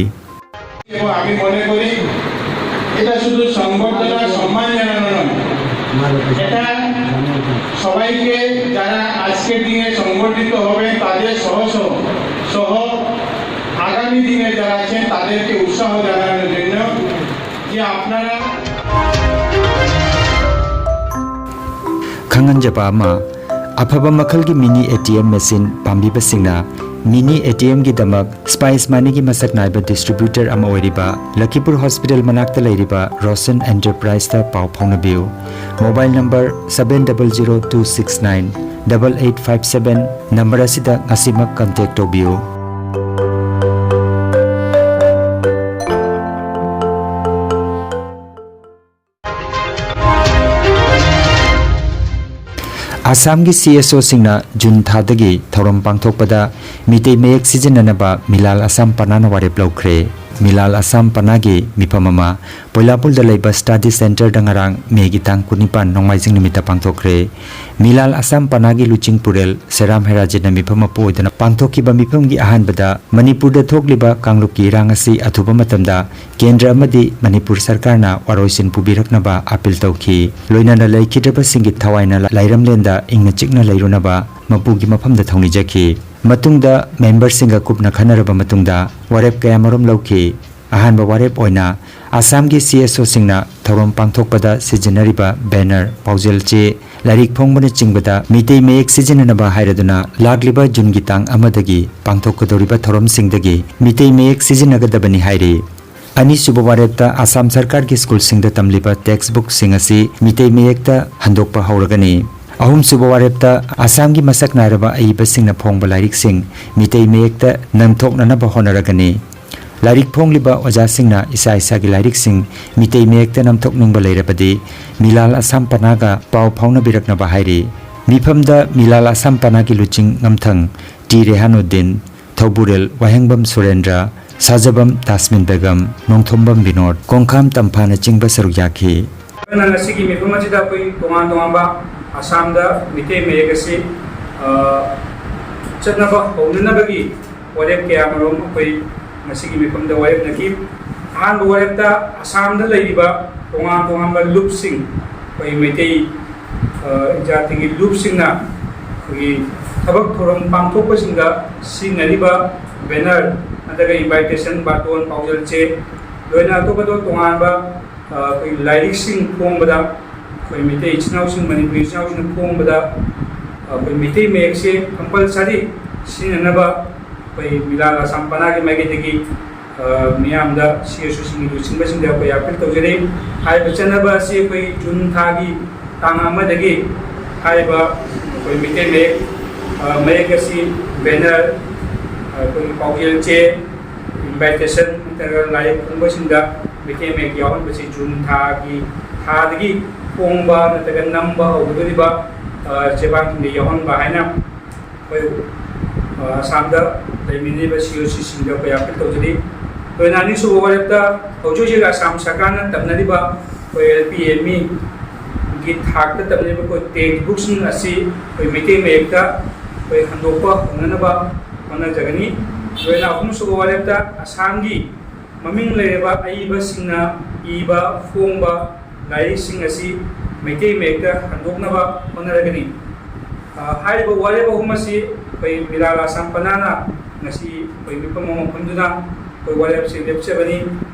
এবং আমি মনে করি এটা শুধু সংবর্ধনা সম্মান জানানো নয়, এটা সবাইকে যারা আজকের দিনে সংবর্ধিত হবেন তাদের সহ সহ সহ আগামী দিনে যারা আছেন তাদেরকে উৎসাহ জানানোর জন্য যে আপনারা ꯈꯪꯍꯟꯖꯕ ꯑꯃ, ꯑꯐꯕ ꯃꯈꯜꯒꯤ mini ATM machine ꯄꯥꯝꯕꯤꯕꯁꯤꯡꯅ mini ATMꯒꯤꯗꯃꯛ Spice Moneyꯒꯤ ꯃꯁꯛ ꯅꯥꯏꯕ distributor ꯑꯃ ꯑꯣꯏꯔꯤꯕ ꯂꯈꯤꯄꯨꯔ ꯍꯣꯁꯄꯤꯇꯥꯜ ꯃꯅꯥꯛꯇ ꯂꯩꯔꯤꯕ Roshan Enterpriseꯇ ꯄꯥꯎ ꯐꯥꯎꯅꯕꯤꯌꯨ꯫ Mobile number seven double zero two six nine double eight five seven number ꯑꯁꯤꯗ ꯉꯁꯤꯃꯛ contact ꯇꯧꯕꯤꯌꯨ꯫ ꯑꯁꯥꯝꯒꯤ CSOꯁꯤꯡꯅ ꯖꯨꯟ ꯊꯥꯗꯒꯤ ꯊꯧꯔꯝ ꯄꯥꯡꯊꯣꯛꯄꯗ ꯃꯤꯇꯩ ꯃꯌꯦꯛ ꯁꯤꯖꯤꯟꯅꯅꯕ ꯃꯤꯂꯥꯜ ꯑꯁꯥꯝ ꯄꯅꯥꯅ ꯋꯥꯔꯦꯞ ꯂꯧꯈ꯭ꯔꯦ꯫ ꯃꯤꯂꯥꯜ ꯑꯁꯥꯝ ꯄꯅꯥꯒꯤ ꯃꯤꯐꯝ ꯑꯃ ꯄꯣꯏꯂꯥꯄꯨꯜꯗ ꯂꯩꯕ ꯁ꯭ꯇꯗꯤ ꯁꯦꯟꯇꯔꯗ ꯉꯔꯥꯡ ꯃꯦꯒꯤ ꯇꯥꯡ ꯀꯨꯟꯅꯤꯄꯥꯟ ꯅꯣꯡꯃꯥꯏꯖꯤꯡ ꯅꯨꯃꯤꯠꯇ ꯄꯥꯡꯊꯣꯛꯈ꯭ꯔꯦ꯫ ꯃꯤꯂꯥꯜ ꯑꯁꯥꯝ ꯄꯅꯥꯒꯤ ꯂꯨꯆꯤꯡ ꯄꯨꯔꯦꯜ ꯁꯦꯔꯥꯝ ꯍꯦꯔꯥꯖꯤꯠꯅ ꯃꯤꯐꯝ ꯃꯄꯨ ꯑꯣꯏꯗꯨꯅ ꯄꯥꯡꯊꯣꯛꯈꯤꯕ ꯃꯤꯐꯝꯒꯤ ꯑꯍꯥꯟꯕꯗ ꯃꯅꯤꯄꯨꯔꯗ ꯊꯣꯛꯂꯤꯕ ꯀꯥꯡꯂꯨꯞꯀꯤ ꯏꯔꯥꯡ ꯑꯁꯤ ꯑꯊꯨꯕ ꯃꯇꯝꯗ ꯀꯦꯟꯗ꯭ꯔ ꯑꯃꯗꯤ ꯃꯅꯤꯄꯨꯔ ꯁꯔꯀꯥꯔꯅ ꯋꯥꯔꯣꯏꯁꯤꯟ ꯄꯨꯕꯤꯔꯛꯅꯕ ꯑꯥꯄꯤꯜ ꯇꯧꯈꯤ꯫ ꯂꯣꯏꯅꯅ ꯂꯩꯈꯤꯗ꯭ꯔꯕꯁꯤꯡꯒꯤ ꯊꯋꯥꯏꯅ ꯂꯥꯏꯔꯝꯂꯦꯟꯗ ꯏꯪꯅ ꯆꯤꯛꯅ ꯂꯩꯔꯨꯅꯕ ꯃꯄꯨꯒꯤ ꯃꯐꯝꯗ ꯊꯧꯅꯤꯖꯈꯤ꯫ ꯃꯇꯨꯡꯗ ꯃꯦꯝꯕꯔꯁꯤꯡꯒ ꯀꯨꯞꯅ ꯈꯟꯅꯔꯕ ꯃꯇꯨꯡꯗ ꯋꯥꯔꯦꯞ ꯀꯌꯥꯃꯔꯨꯝ ꯂꯧꯈꯤ꯫ ꯑꯍꯥꯟꯕ ꯋꯥꯔꯦꯞ ꯑꯣꯏꯅ ꯑꯁꯥꯝꯒꯤ ꯁꯤ ꯑꯦꯁ ꯑꯣꯁꯤꯡꯅ ꯊꯧꯔꯝ ꯄꯥꯡꯊꯣꯛꯄꯗ ꯁꯤꯖꯤꯟꯅꯔꯤꯕ ꯕꯦꯅꯔ, ꯄꯥꯎꯖꯦꯜ ꯆꯦ, ꯂꯥꯏꯔꯤꯛ ꯐꯣꯡꯕꯅꯆꯤꯡꯕꯗ ꯃꯤꯇꯩ ꯃꯌꯦꯛ ꯁꯤꯖꯤꯟꯅꯅꯕ ꯍꯥꯏꯔꯗꯨꯅ ꯂꯥꯛꯂꯤꯕ ꯖꯨꯟꯒꯤ ꯇꯥꯡ ꯑꯃꯗꯒꯤ ꯄꯥꯡꯊꯣꯛꯀꯗꯧꯔꯤꯕ ꯊꯧꯔꯝꯁꯤꯡꯗꯒꯤ ꯃꯤꯇꯩ ꯃꯌꯦꯛ ꯁꯤꯖꯤꯟꯅꯒꯗꯕꯅꯤ ꯍꯥꯏꯔꯤ꯫ ꯑꯅꯤꯁꯨꯕ ꯋꯥꯔꯦꯞꯇ ꯑꯁꯥꯝ ꯁꯔꯀꯥꯔꯒꯤ ꯁ꯭ꯀꯨꯜꯁꯤꯡꯗ ꯇꯝꯂꯤꯕ ꯇꯦꯛꯁꯕꯨꯛꯁꯤꯡ ꯑꯁꯤ ꯃꯤꯇꯩ ꯃꯌꯦꯛꯇ ꯍꯟꯗꯣꯛꯄ ꯍꯧꯔꯒꯅꯤ꯫ ꯑꯍꯨꯝꯁꯨꯕ ꯋꯥꯔꯦꯞꯇ ꯑꯁꯥꯝꯒꯤ ꯃꯁꯛ ꯅꯥꯏꯔꯕ ꯑꯏꯕꯁꯤꯡꯅ ꯐꯣꯡꯕ ꯂꯥꯏꯔꯤꯛꯁꯤꯡ ꯃꯤꯇꯩ ꯃꯌꯦꯛꯇ ꯅꯝꯊꯣꯛꯅꯅꯕ ꯍꯣꯠꯅꯔꯒꯅꯤ꯫ ꯂꯥꯏꯔꯤꯛ ꯐꯣꯡꯂꯤꯕ ꯑꯣꯖꯥꯁꯤꯡꯅ ꯏꯁꯥ ꯏꯁꯥꯒꯤ ꯂꯥꯏꯔꯤꯛꯁꯤꯡ ꯃꯤꯇꯩ ꯃꯌꯦꯛꯇ ꯅꯝꯊꯣꯛꯅꯤꯡꯕ ꯂꯩꯔꯕꯗꯤ ꯃꯤꯂꯥꯜ ꯑꯁꯥꯝ ꯄꯅꯥꯒ ꯄꯥꯎ ꯐꯥꯎꯅꯕꯤꯔꯛꯅꯕ ꯍꯥꯏꯔꯤ꯫ ꯃꯤꯐꯝꯗ ꯃꯤꯂꯥꯜ ꯑꯁꯥꯝ ꯄꯅꯥꯒꯤ ꯂꯨꯆꯤꯡ ꯉꯝꯊꯪ ꯇꯤ ꯔꯦꯍꯥꯅꯨꯗꯤꯟ, ꯊꯧꯕꯨꯔꯦꯜ ꯋꯥꯍꯦꯡꯕꯝ ꯁꯨꯔꯦꯟꯗ꯭ꯔ, ꯁꯥꯖꯕꯝ ꯇꯥꯁꯃꯤꯟ ꯕꯦꯒꯝ, ꯅꯣꯡꯊꯣꯝꯕꯝ ꯕꯤꯅꯣꯗ, ꯀꯣꯡꯈꯥꯝ ꯇꯝꯐꯥꯅꯆꯤꯡꯕ ꯁꯔꯨꯛ ꯌꯥꯈꯤ꯫ ꯑꯩꯈꯣꯏꯅ ꯉꯁꯤꯒꯤ ꯃꯤꯐꯝ ꯑꯁꯤꯗ ꯑꯩꯈꯣꯏ ꯇꯣꯉꯥꯟ ꯇꯣꯉꯥꯟꯕ ꯑꯁꯥꯝꯗ ꯃꯤꯇꯩ ꯃꯌꯦꯛ ꯑꯁꯤ, ꯑ, ꯆꯠꯅꯕ ꯍꯧꯅꯅꯕꯒꯤ ꯋꯥꯔꯦꯞ ꯀꯌꯥ ꯃꯔꯨꯝ ꯑꯩꯈꯣꯏ ꯉꯁꯤꯒꯤ ꯃꯤꯐꯝꯗ ꯋꯥꯔꯦꯞꯅꯈꯤ꯫ ꯑꯍꯥꯟꯕ ꯋꯥꯔꯦꯞꯇ ꯑꯁꯥꯝꯗ ꯂꯩꯔꯤꯕ ꯇꯣꯉꯥꯟ ꯇꯣꯉꯥꯟꯕ ꯂꯨꯞꯁꯤꯡ, ꯑꯩꯈꯣꯏ ꯃꯩꯇꯩ, ꯑ, ꯖꯥꯇꯤꯒꯤ ꯂꯨꯞꯁꯤꯡꯅ ꯑꯩꯈꯣꯏꯒꯤ ꯊꯕꯛ ꯊꯧꯔꯝ ꯄꯥꯡꯊꯣꯛꯄꯁꯤꯡꯗ ꯁꯤꯖꯤꯟꯅꯔꯤꯕ ꯕꯦꯅꯔ ꯅꯠꯇ꯭ꯔꯒ ꯏꯟꯚꯥꯏꯇꯦꯁꯟ, ꯕꯥꯇꯣꯟ, ꯄꯥꯎꯖꯦꯜ ꯆꯦ, ꯂꯣꯏꯅ ꯑꯇꯣꯞ ꯑꯇꯣꯞꯄ ꯇꯣꯉꯥꯟꯕ, ꯑ, ꯑꯩꯈꯣꯏ ꯂꯥꯏꯔꯤꯛꯁꯤꯡ ꯐꯣꯡꯕꯗ ꯑꯩꯈꯣꯏ ꯃꯩꯇꯩ ꯏꯆꯤꯟ ꯏꯅꯥꯎꯁꯤꯡ, ꯃꯅꯤꯄꯨꯔꯤ ꯏꯆꯤꯟ ꯏꯅꯥꯎꯁꯤꯡꯅ ꯐꯣꯡꯕꯗ, ꯑ, ꯑꯩꯈꯣꯏ ꯃꯩꯇꯩ ꯃꯌꯦꯛꯁꯦ ꯀꯝꯄꯜꯁꯔꯤ ꯁꯤꯖꯤꯟꯅꯅꯕ ꯑꯩꯈꯣꯏ ꯃꯤꯂꯥꯜ ꯑꯁꯥꯝ ꯄꯅꯥꯒꯤ ꯃꯥꯏꯀꯩꯗꯒꯤ, ꯑ, ꯃꯤꯌꯥꯝꯗ, ꯁꯤ ꯑꯦꯁ ꯑꯣꯁꯤꯡꯒꯤ ꯂꯨꯆꯤꯡꯕꯁꯤꯡꯗ ꯑꯩꯈꯣꯏ ꯑꯥꯄꯤꯜ ꯇꯧꯖꯔꯤ꯫ ꯍꯥꯏꯔꯤꯕ ꯆꯠꯅꯕ ꯑꯁꯤ ꯑꯩꯈꯣꯏ ꯖꯨꯟ ꯊꯥꯒꯤ ꯇꯥꯡ ꯑꯃꯗꯒꯤ ꯍꯥꯏꯔꯤꯕ ꯑꯩꯈꯣꯏ ꯃꯩꯇꯩ ꯃꯌꯦꯛ, ꯑ, ꯃꯌꯦꯛ ꯑꯁꯤ ꯕꯦꯅꯔ, ꯑ, ꯑꯩꯈꯣꯏꯒꯤ ꯄꯥꯎꯖꯦꯜ ꯆꯦ, ꯏꯟꯚꯥꯏꯇꯦꯁꯟ ꯅꯠꯇ꯭ꯔꯒ ꯂꯥꯏꯔꯤꯛ ꯐꯣꯡꯕꯁꯤꯡꯗ ꯃꯩꯇꯩ ꯃꯌꯦꯛ ꯌꯥꯎꯍꯟꯕꯁꯤ ꯖꯨꯟ ꯊꯥꯒꯤ, ꯊꯥꯗꯒꯤ ꯐꯣꯡꯕ ꯅꯠꯇ꯭ꯔꯒ ꯅꯝꯕ ꯍꯧꯒꯗꯧꯔꯤꯕ, ꯑ, ꯆꯦꯕꯥꯡꯁꯤꯡꯗ ꯌꯥꯎꯍꯟꯕ ꯍꯥꯏꯅ ꯑꯩꯈꯣꯏ, ꯑ, ꯑꯁꯥꯝꯗ ꯂꯩꯃꯤꯟꯅꯔꯤꯕ ꯁꯤ ꯑꯣ ꯁꯤꯁꯤꯡꯗ ꯑꯩꯈꯣꯏ ꯑꯥꯄꯤꯜ ꯇꯧꯖꯔꯤ꯫ ꯂꯣꯏꯅ ꯑꯅꯤꯁꯨꯕ ꯋꯥꯔꯦꯞꯇ ꯍꯧꯖꯤꯛ ꯍꯧꯖꯤꯛ ꯑꯁꯥꯝ ꯁꯔꯀꯥꯔꯅ ꯇꯝꯅꯔꯤꯕ ꯑꯩꯈꯣꯏ ꯑꯦꯜ ꯄꯤ ꯑꯦꯝ ꯏꯒꯤ ꯊꯥꯛꯇ ꯇꯝꯅꯔꯤꯕ ꯑꯩꯈꯣꯏ ꯇꯦꯛꯁ ꯕꯨꯛꯁꯤꯡ ꯑꯁꯤ ꯑꯩꯈꯣꯏ ꯃꯩꯇꯩ ꯃꯌꯦꯛꯇ ꯑꯩꯈꯣꯏ ꯍꯟꯗꯣꯛꯄ ꯍꯧꯅꯅꯕ ꯍꯣꯠꯅꯖꯒꯅꯤ꯫ ꯂꯣꯏꯅ ꯑꯍꯨꯝꯁꯨꯕ ꯋꯥꯔꯦꯞꯇ ꯑꯁꯥꯝꯒꯤ ꯃꯃꯤꯡ ꯂꯩꯔꯕ ꯑꯏꯕꯁꯤꯡꯅ ꯏꯕ ꯐꯣꯡꯕ ꯂꯥꯏꯔꯤꯛꯁꯤꯡ ꯑꯁꯤ ꯃꯩꯇꯩ ꯃꯌꯦꯛꯇ ꯍꯟꯗꯣꯛꯅꯕ ꯍꯣꯠꯅꯔꯒꯅꯤ꯫ ꯑ, ꯍꯥꯏꯔꯤꯕ ꯋꯥꯔꯦꯞ ꯑꯍꯨꯝ ꯑꯁꯤ ꯑꯩꯈꯣꯏ ꯃꯤꯂꯥꯜ ꯑꯁꯥꯝ ꯄꯅꯥꯅ ꯉꯁꯤ ꯑꯩꯈꯣꯏ ꯃꯤꯐꯝ ꯑꯃ ꯐꯝꯗꯨꯅ ꯑꯩꯈꯣꯏ ꯋꯥꯔꯦꯞꯁꯦ ꯂꯦꯞꯆꯕꯅꯤ꯫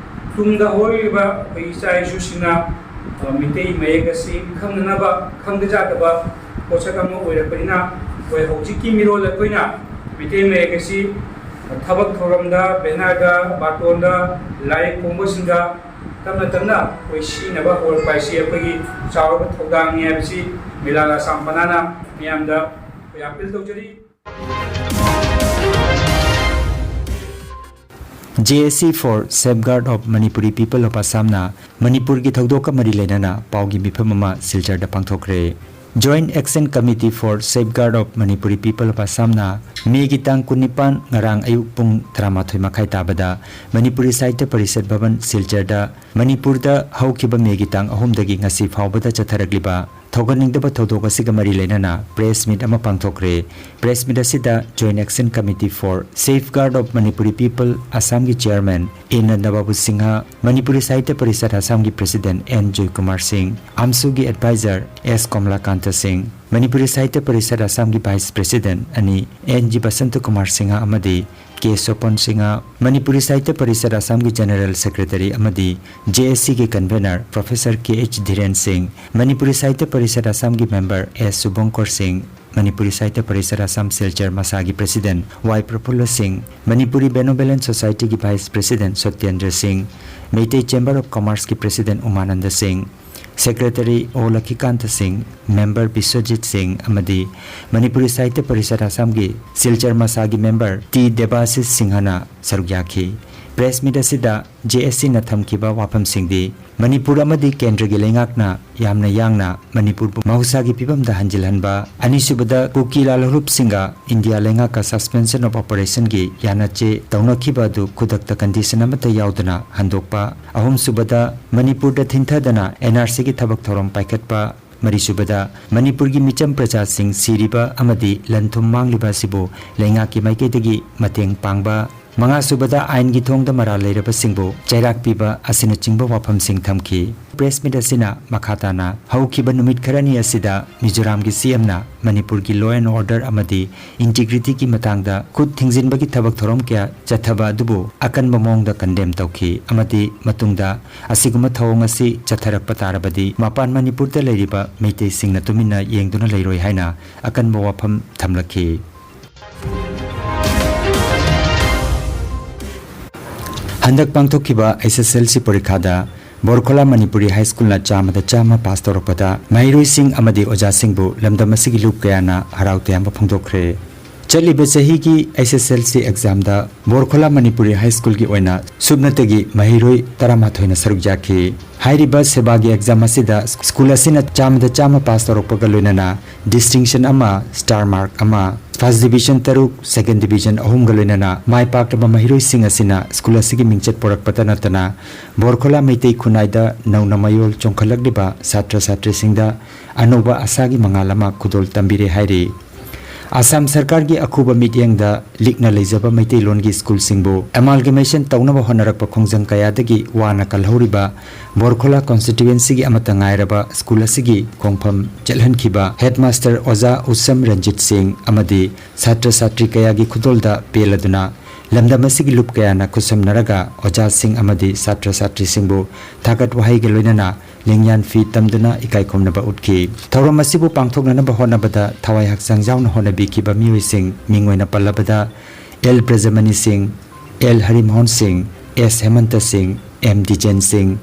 ꯇꯨꯡꯗ ꯍꯧꯔꯛꯂꯤꯕ ꯑꯩꯈꯣꯏ ꯏꯆꯥ ꯏꯁꯨꯁꯤꯡꯅ, ꯑ, ꯃꯩꯇꯩ ꯃꯌꯦꯛ ꯑꯁꯤ ꯈꯪꯅꯅꯕ, ꯈꯪꯗ ꯌꯥꯗꯕ ꯄꯣꯠꯁꯛ ꯑꯃ ꯑꯣꯏꯔꯛꯄꯅꯤꯅ, ꯑꯩꯈꯣꯏ ꯍꯧꯖꯤꯛꯀꯤ ꯃꯤꯔꯣꯜ ꯑꯩꯈꯣꯏꯅ ꯃꯩꯇꯩ ꯃꯌꯦꯛ ꯑꯁꯤ ꯊꯕꯛ ꯊꯧꯔꯝꯗ, ꯕꯦꯅꯔꯗ, ꯕꯥꯔꯇꯣꯟꯗ, ꯂꯥꯏꯔꯤꯛ ꯐꯣꯡꯕꯁꯤꯡꯗ ꯇꯞꯅ ꯇꯞꯅ ꯑꯩꯈꯣꯏ ꯁꯤꯖꯤꯟꯅꯕ ꯍꯧꯔꯛꯄ ꯍꯥꯏꯁꯤ ꯑꯩꯈꯣꯏꯒꯤ ꯆꯥꯎꯔꯕ ꯊꯧꯗꯥꯡꯅꯤ ꯍꯥꯏꯕꯁꯤ ꯃꯤꯂꯥꯜ ꯑꯁꯥꯝ ꯄꯅꯥꯅ ꯃꯤꯌꯥꯝꯗ ꯑꯩꯈꯣꯏ ꯑꯥꯄꯤꯜ ꯇꯧꯖꯔꯤ꯫ J A C for Safeguard of Manipuri People of Assamꯅ ꯃꯅꯤꯄꯨꯔꯒꯤ ꯊꯧꯗꯣꯛꯀ ꯃꯔꯤ ꯂꯩꯅꯅ ꯄꯥꯎꯒꯤ ꯃꯤꯐꯝ ꯑꯃ ꯁꯤꯜꯆꯔꯗ ꯄꯥꯡꯊꯣꯛꯈ꯭ꯔꯦ꯫ Joint Action Committee for Safeguard of Manipuri People of Assamꯅ ꯃꯦꯒꯤ ꯇꯥꯡ ꯀꯨꯟꯅꯤꯄꯥꯟ, ꯉꯔꯥꯡ ꯑꯌꯨꯛ ꯄꯨꯡ ꯇꯔꯥꯃꯥꯊꯣꯏ ꯃꯈꯥꯏ ꯇꯥꯕꯗ ꯃꯅꯤꯄꯨꯔꯤ ꯁꯥꯍꯤꯇ꯭ꯌ ꯄꯔꯤꯁꯠ ꯚꯕꯟ ꯁꯤꯜꯆꯔꯗ ꯃꯅꯤꯄꯨꯔꯗ ꯍꯧꯈꯤꯕ ꯃꯦꯒꯤ ꯇꯥꯡ ꯑꯍꯨꯝꯗꯒꯤ ꯉꯁꯤ ꯐꯥꯎꯕꯗ ꯆꯠꯊꯔꯛꯂꯤꯕ ꯊꯧꯒꯠꯅꯤꯡꯗꯕ ꯊꯧꯗꯣꯛ ꯑꯁꯤꯒ ꯃꯔꯤ ꯂꯩꯅꯅ press meet ꯑꯃ ꯄꯥꯡꯊꯣꯛꯈ꯭ꯔꯦ꯫ Press meet ꯑꯁꯤꯗ Joint Action Committee for Safeguard of Manipuri People ꯑꯁꯥꯝꯒꯤ chairman ꯑꯦ ꯅꯟꯗꯕꯥꯕꯨ ꯁꯤꯡꯍ, ꯃꯅꯤꯄꯨꯔꯤ ꯁꯥꯍꯤꯇ꯭ꯌ ꯄꯔꯤꯁꯠ ꯑꯁꯥꯝꯒꯤ president ꯑꯦꯟ ꯖꯣꯏꯀꯨꯃꯥꯔ ꯁꯤꯡ, ꯑꯝꯁꯨꯒꯤ advisor ꯑꯦꯁ ꯀꯣꯃꯂꯥꯀꯥꯟꯇ ꯁꯤꯡ, ꯃꯅꯤꯄꯨꯔꯤ ꯁꯥꯍꯤꯇ꯭ꯌ ꯄꯔꯤꯁꯠ ꯑꯁꯥꯝꯒꯤ vice president ꯑꯅꯤ ꯑꯦꯟ ꯖꯤ ꯕꯁꯟꯇ ꯀꯨꯃꯥꯔ ꯁꯤꯡꯍ ꯑꯃꯗꯤ ꯀꯦ ꯁꯣꯄꯟ ꯁꯤꯡꯍ, ꯃꯅꯤꯄꯨꯔꯤ ꯁꯥꯍꯤꯇ꯭ꯌ ꯄꯔꯤꯁꯠ ꯑꯁꯥꯝꯒꯤ general secretary ꯑꯃꯗꯤ J A Cꯒꯤ convener professor K H Dhiren Singh, Manipuri Sahitya parishad ꯑꯁꯥꯝꯒꯤ member ꯑꯦꯁ ꯁꯨꯚꯪꯀꯔ ꯁꯤꯡ, ꯃꯅꯤꯄꯨꯔꯤ ꯁꯥꯍꯤꯇ꯭ꯌ ꯄꯔꯤꯁꯠ ꯑꯁꯥꯝ ꯁꯤꯜꯆꯔ ꯃꯁꯥꯒꯤ president ꯋꯥꯏ ꯄ꯭ꯔꯐꯨꯜꯂ ꯁꯤꯡ, Manipuri Benevolent Societyꯒꯤ vice president Satyendra ꯁꯤꯡ, ꯃꯩꯇꯩ Chamber of Commerceꯀꯤ president ꯎꯃꯥꯅꯟꯗ ꯁꯤꯡ, secretary ꯑꯣ ꯂꯈꯤꯀꯥꯟꯇ ꯁꯤꯡ, member ꯕꯤꯁ꯭ꯋꯖꯤꯠ ꯁꯤꯡ ꯑꯃꯗꯤ ꯃꯅꯤꯄꯨꯔꯤ ꯁꯥꯍꯤꯇ꯭ꯌ ꯄꯔꯤꯁꯠ ꯑꯁꯥꯝꯒꯤ ꯁꯤꯜꯆꯔ ꯃꯁꯥꯒꯤ member ꯇꯤ ꯗꯦꯕꯥꯁꯤꯁ ꯁꯤꯡꯍꯅ ꯁꯔꯨꯛ ꯌꯥꯈꯤ꯫ Press meet ꯑꯁꯤꯗ J S Cꯅ ꯊꯝꯈꯤꯕ ꯋꯥꯐꯝꯁꯤꯡꯗꯤ, ꯃꯅꯤꯄꯨꯔ ꯑꯃꯗꯤ ꯀꯦꯟꯗ꯭ꯔꯒꯤ ꯂꯩꯉꯥꯛꯅ ꯌꯥꯝꯅ ꯌꯥꯡꯅ ꯃꯅꯤꯄꯨꯔꯕꯨ ꯃꯍꯧꯁꯥꯒꯤ ꯐꯤꯕꯝꯗ ꯍꯟꯖꯤꯜꯍꯟꯕ, ꯑꯅꯤꯁꯨꯕꯗ ꯀꯨꯀꯤ ꯂꯥꯜꯍꯧꯂꯨꯞꯁꯤꯡꯒ ꯏꯟꯗꯤꯌꯥ ꯂꯩꯉꯥꯛꯀ suspension of operationꯒꯤ ꯌꯥꯅꯆꯦ ꯇꯧꯅꯈꯤꯕ ꯑꯗꯨ ꯈꯨꯗꯛꯇ condition ꯑꯃꯠꯇ ꯌꯥꯎꯗꯅ ꯍꯟꯗꯣꯛꯄ, ꯑꯍꯨꯝꯁꯨꯕꯗ ꯃꯅꯤꯄꯨꯔꯗ ꯊꯤꯟꯊꯗꯅ N R Cꯒꯤ ꯊꯕꯛ ꯊꯧꯔꯝ ꯄꯥꯏꯈꯠꯄ, ꯃꯔꯤꯁꯨꯕꯗ ꯃꯅꯤꯄꯨꯔꯒꯤ ꯃꯤꯆꯝ ꯄ꯭ꯔꯖꯥꯁꯤꯡ ꯁꯤꯔꯤꯕ ꯑꯃꯗꯤ ꯂꯟ ꯊꯨꯝ ꯃꯥꯡꯂꯤꯕ ꯑꯁꯤꯕꯨ ꯂꯩꯉꯥꯛꯀꯤ ꯃꯥꯏꯀꯩꯗꯒꯤ ꯃꯇꯦꯡ ꯄꯥꯡꯕ, ꯃꯉꯥꯁꯨꯕꯗ ꯑꯥꯏꯟꯒꯤ ꯊꯣꯡꯗ ꯃꯔꯥꯜ ꯂꯩꯔꯕꯁꯤꯡꯕꯨ ꯆꯩꯔꯥꯛ ꯄꯤꯕ ꯑꯁꯤꯅꯆꯤꯡꯕ ꯋꯥꯐꯝꯁꯤꯡ ꯊꯝꯈꯤ꯫ Press meet ꯑꯁꯤꯅ ꯃꯈꯥ ꯇꯥꯅ ꯍꯧꯈꯤꯕ ꯅꯨꯃꯤꯠ ꯈꯔꯅꯤ ꯑꯁꯤꯗ ꯃꯤꯖꯣꯔꯥꯝꯒꯤ C Mꯅ ꯃꯅꯤꯄꯨꯔꯒꯤ law and order ꯑꯃꯗꯤ integrityꯒꯤ ꯃꯇꯥꯡꯗ ꯈꯨꯠ ꯊꯤꯡꯖꯤꯟꯕꯒꯤ ꯊꯕꯛ ꯊꯧꯔꯝ ꯀꯌꯥ ꯆꯠꯊꯕ ꯑꯗꯨꯕꯨ ꯑꯀꯟꯕ ꯃꯑꯣꯡꯗ condemn ꯇꯧꯈꯤ ꯑꯃꯗꯤ ꯃꯇꯨꯡꯗ ꯑꯁꯤꯒꯨꯝꯕ ꯊꯧꯑꯣꯡ ꯑꯁꯤ ꯆꯠꯊꯔꯛꯄ ꯇꯥꯔꯕꯗꯤ ꯃꯄꯥꯟ ꯃꯅꯤꯄꯨꯔꯗ ꯂꯩꯔꯤꯕ ꯃꯩꯇꯩꯁꯤꯡꯅ ꯇꯨꯃꯤꯟꯅ ꯌꯦꯡꯗꯨꯅ ꯂꯩꯔꯣꯏ ꯍꯥꯏꯅ ꯑꯀꯟꯕ ꯋꯥꯐꯝ ꯊꯝꯂꯛꯈꯤ꯫ ꯍꯟꯗꯛ ꯄꯥꯡꯊꯣꯛꯈꯤꯕ H S L C ꯄꯔꯤꯈꯥꯗ ꯕꯣꯔꯈꯣꯂꯥ Manipuri ꯍꯥꯏ ꯁ꯭ꯀꯨꯜꯅ ꯆꯥꯝꯃꯗ ꯆꯥꯝꯃ ꯄꯥꯁ ꯇꯧꯔꯛꯄꯗ ꯃꯍꯩꯔꯣꯏꯁꯤꯡ ꯑꯃꯗꯤ ꯑꯣꯖꯥꯁꯤꯡꯕꯨ ꯂꯝꯗꯝ ꯑꯁꯤꯒꯤ ꯂꯨꯞ ꯀꯌꯥꯅ ꯍꯔꯥꯎ ꯇꯌꯥꯝꯕ ꯐꯣꯡꯗꯣꯛꯈ꯭ꯔꯦ꯫ ꯆꯠꯂꯤꯕ ꯆꯍꯤꯒꯤ H S L C examꯗ ꯕꯣꯔꯈꯣꯂꯥ Manipuri high ꯁ꯭ꯀꯨꯜꯒꯤ ꯑꯣꯏꯅ ꯁꯨꯞꯅꯇꯒꯤ ꯃꯍꯩꯔꯣꯏ ꯇꯔꯥꯃꯥꯊꯣꯏꯅ ꯁꯔꯨꯛ ꯌꯥꯈꯤ꯫ ꯍꯥꯏꯔꯤꯕ ꯁꯦꯕꯥꯒꯤ exam ꯑꯁꯤꯗ ꯁ꯭ꯀꯨꯜ ꯑꯁꯤꯅ ꯆꯥꯝꯃꯗ ꯆꯥꯝꯃ ꯄꯥꯁ ꯇꯧꯔꯛꯄꯒ ꯂꯣꯏꯅꯅ distinction ꯑꯃ, star mark ꯑꯃ, first division ꯇꯔꯨꯛ, second division ꯑꯍꯨꯝꯒ ꯂꯣꯏꯅꯅ ꯃꯥꯏ ꯄꯥꯛꯂꯕ ꯃꯍꯩꯔꯣꯏꯁꯤꯡ ꯑꯁꯤꯅ ꯁ꯭ꯀꯨꯜ ꯑꯁꯤꯒꯤ ꯃꯤꯡꯆꯠ ꯄꯨꯔꯛꯄꯇ ꯅꯠꯇꯅ ꯕꯣꯔꯈꯣꯂꯥ ꯃꯩꯇꯩ ꯈꯨꯟꯅꯥꯏꯗ ꯅꯧꯅ ꯃꯌꯣꯜ ꯆꯣꯡꯈꯠꯂꯛꯂꯤꯕ ꯁꯥꯇ꯭ꯔ ꯁꯥꯇ꯭ꯔꯤꯁꯤꯡꯗ ꯑꯅꯧꯕ ꯑꯁꯥꯒꯤ ꯃꯉꯥꯜ ꯑꯃ ꯈꯨꯗꯣꯜ ꯇꯝꯕꯤꯔꯦ ꯍꯥꯏꯔꯤ꯫ ꯑꯁꯥꯝ ꯁꯔꯀꯥꯔꯒꯤ ꯑꯈꯨꯕ ꯃꯤꯠꯌꯦꯡꯗ ꯂꯤꯛꯅ ꯂꯩꯖꯕ ꯃꯩꯇꯩꯂꯣꯟꯒꯤ ꯁ꯭ꯀꯨꯜꯁꯤꯡꯕꯨ amalgamation ꯇꯧꯅꯕ ꯍꯣꯠꯅꯔꯛꯄ ꯈꯣꯡꯖꯪ ꯀꯌꯥꯗꯒꯤ ꯋꯥꯅ ꯀꯜꯍꯧꯔꯤꯕ ꯕꯣꯔꯈꯣꯂꯥ constituencyꯒꯤ ꯑꯃꯠꯇ ꯉꯥꯏꯔꯕ ꯁ꯭ꯀꯨꯜ ꯑꯁꯤꯒꯤ ꯈꯣꯡꯐꯝ ꯆꯠꯍꯟꯈꯤꯕ headmaster ꯑꯣꯖꯥ ꯎꯁꯝ ꯔꯟꯖꯤꯠ ꯁꯤꯡ ꯑꯃꯗꯤ ꯁꯥꯇ꯭ꯔ ꯁꯥꯇ꯭ꯔꯤ ꯀꯌꯥꯒꯤ ꯈꯨꯗꯣꯜꯗ ꯄꯦꯜꯂꯗꯨꯅ ꯂꯝꯗꯝ ꯑꯁꯤꯒꯤ ꯂꯨꯞ ꯀꯌꯥꯅ ꯈꯨꯠꯁꯝꯅꯔꯒ ꯑꯣꯖꯥꯁꯤꯡ ꯑꯃꯗꯤ ꯁꯥꯇ꯭ꯔ ꯁꯥꯇ꯭ꯔꯤꯁꯤꯡꯕꯨ ꯊꯥꯒꯠ ꯋꯥꯍꯩꯒ ꯂꯣꯏꯅꯅ ꯂꯦꯡꯌꯥꯟ ꯐꯤ ꯇꯝꯗꯨꯅ ꯏꯀꯥꯏ ꯈꯨꯝꯅꯕ ꯎꯠꯈꯤ꯫ ꯊꯧꯔꯝ ꯑꯁꯤꯕꯨ ꯄꯥꯡꯊꯣꯛꯅꯅꯕ ꯍꯣꯠꯅꯕꯗ ꯊꯋꯥꯏ ꯍꯛꯆꯥꯡ ꯌꯥꯎꯅ ꯍꯣꯠꯅꯕꯤꯈꯤꯕ ꯃꯤꯑꯣꯏꯁꯤꯡ ꯃꯤꯡ ꯑꯣꯏꯅ ꯄꯜꯂꯕꯗ L ꯕ꯭ꯔꯖꯃꯅꯤ ꯁꯤꯡ, L ꯍꯔꯤꯃꯣꯍꯟ ꯁꯤꯡ, S ꯍꯦꯃꯟꯇ ꯁꯤꯡ, M ꯗꯤꯖꯦꯟ ꯁꯤꯡ,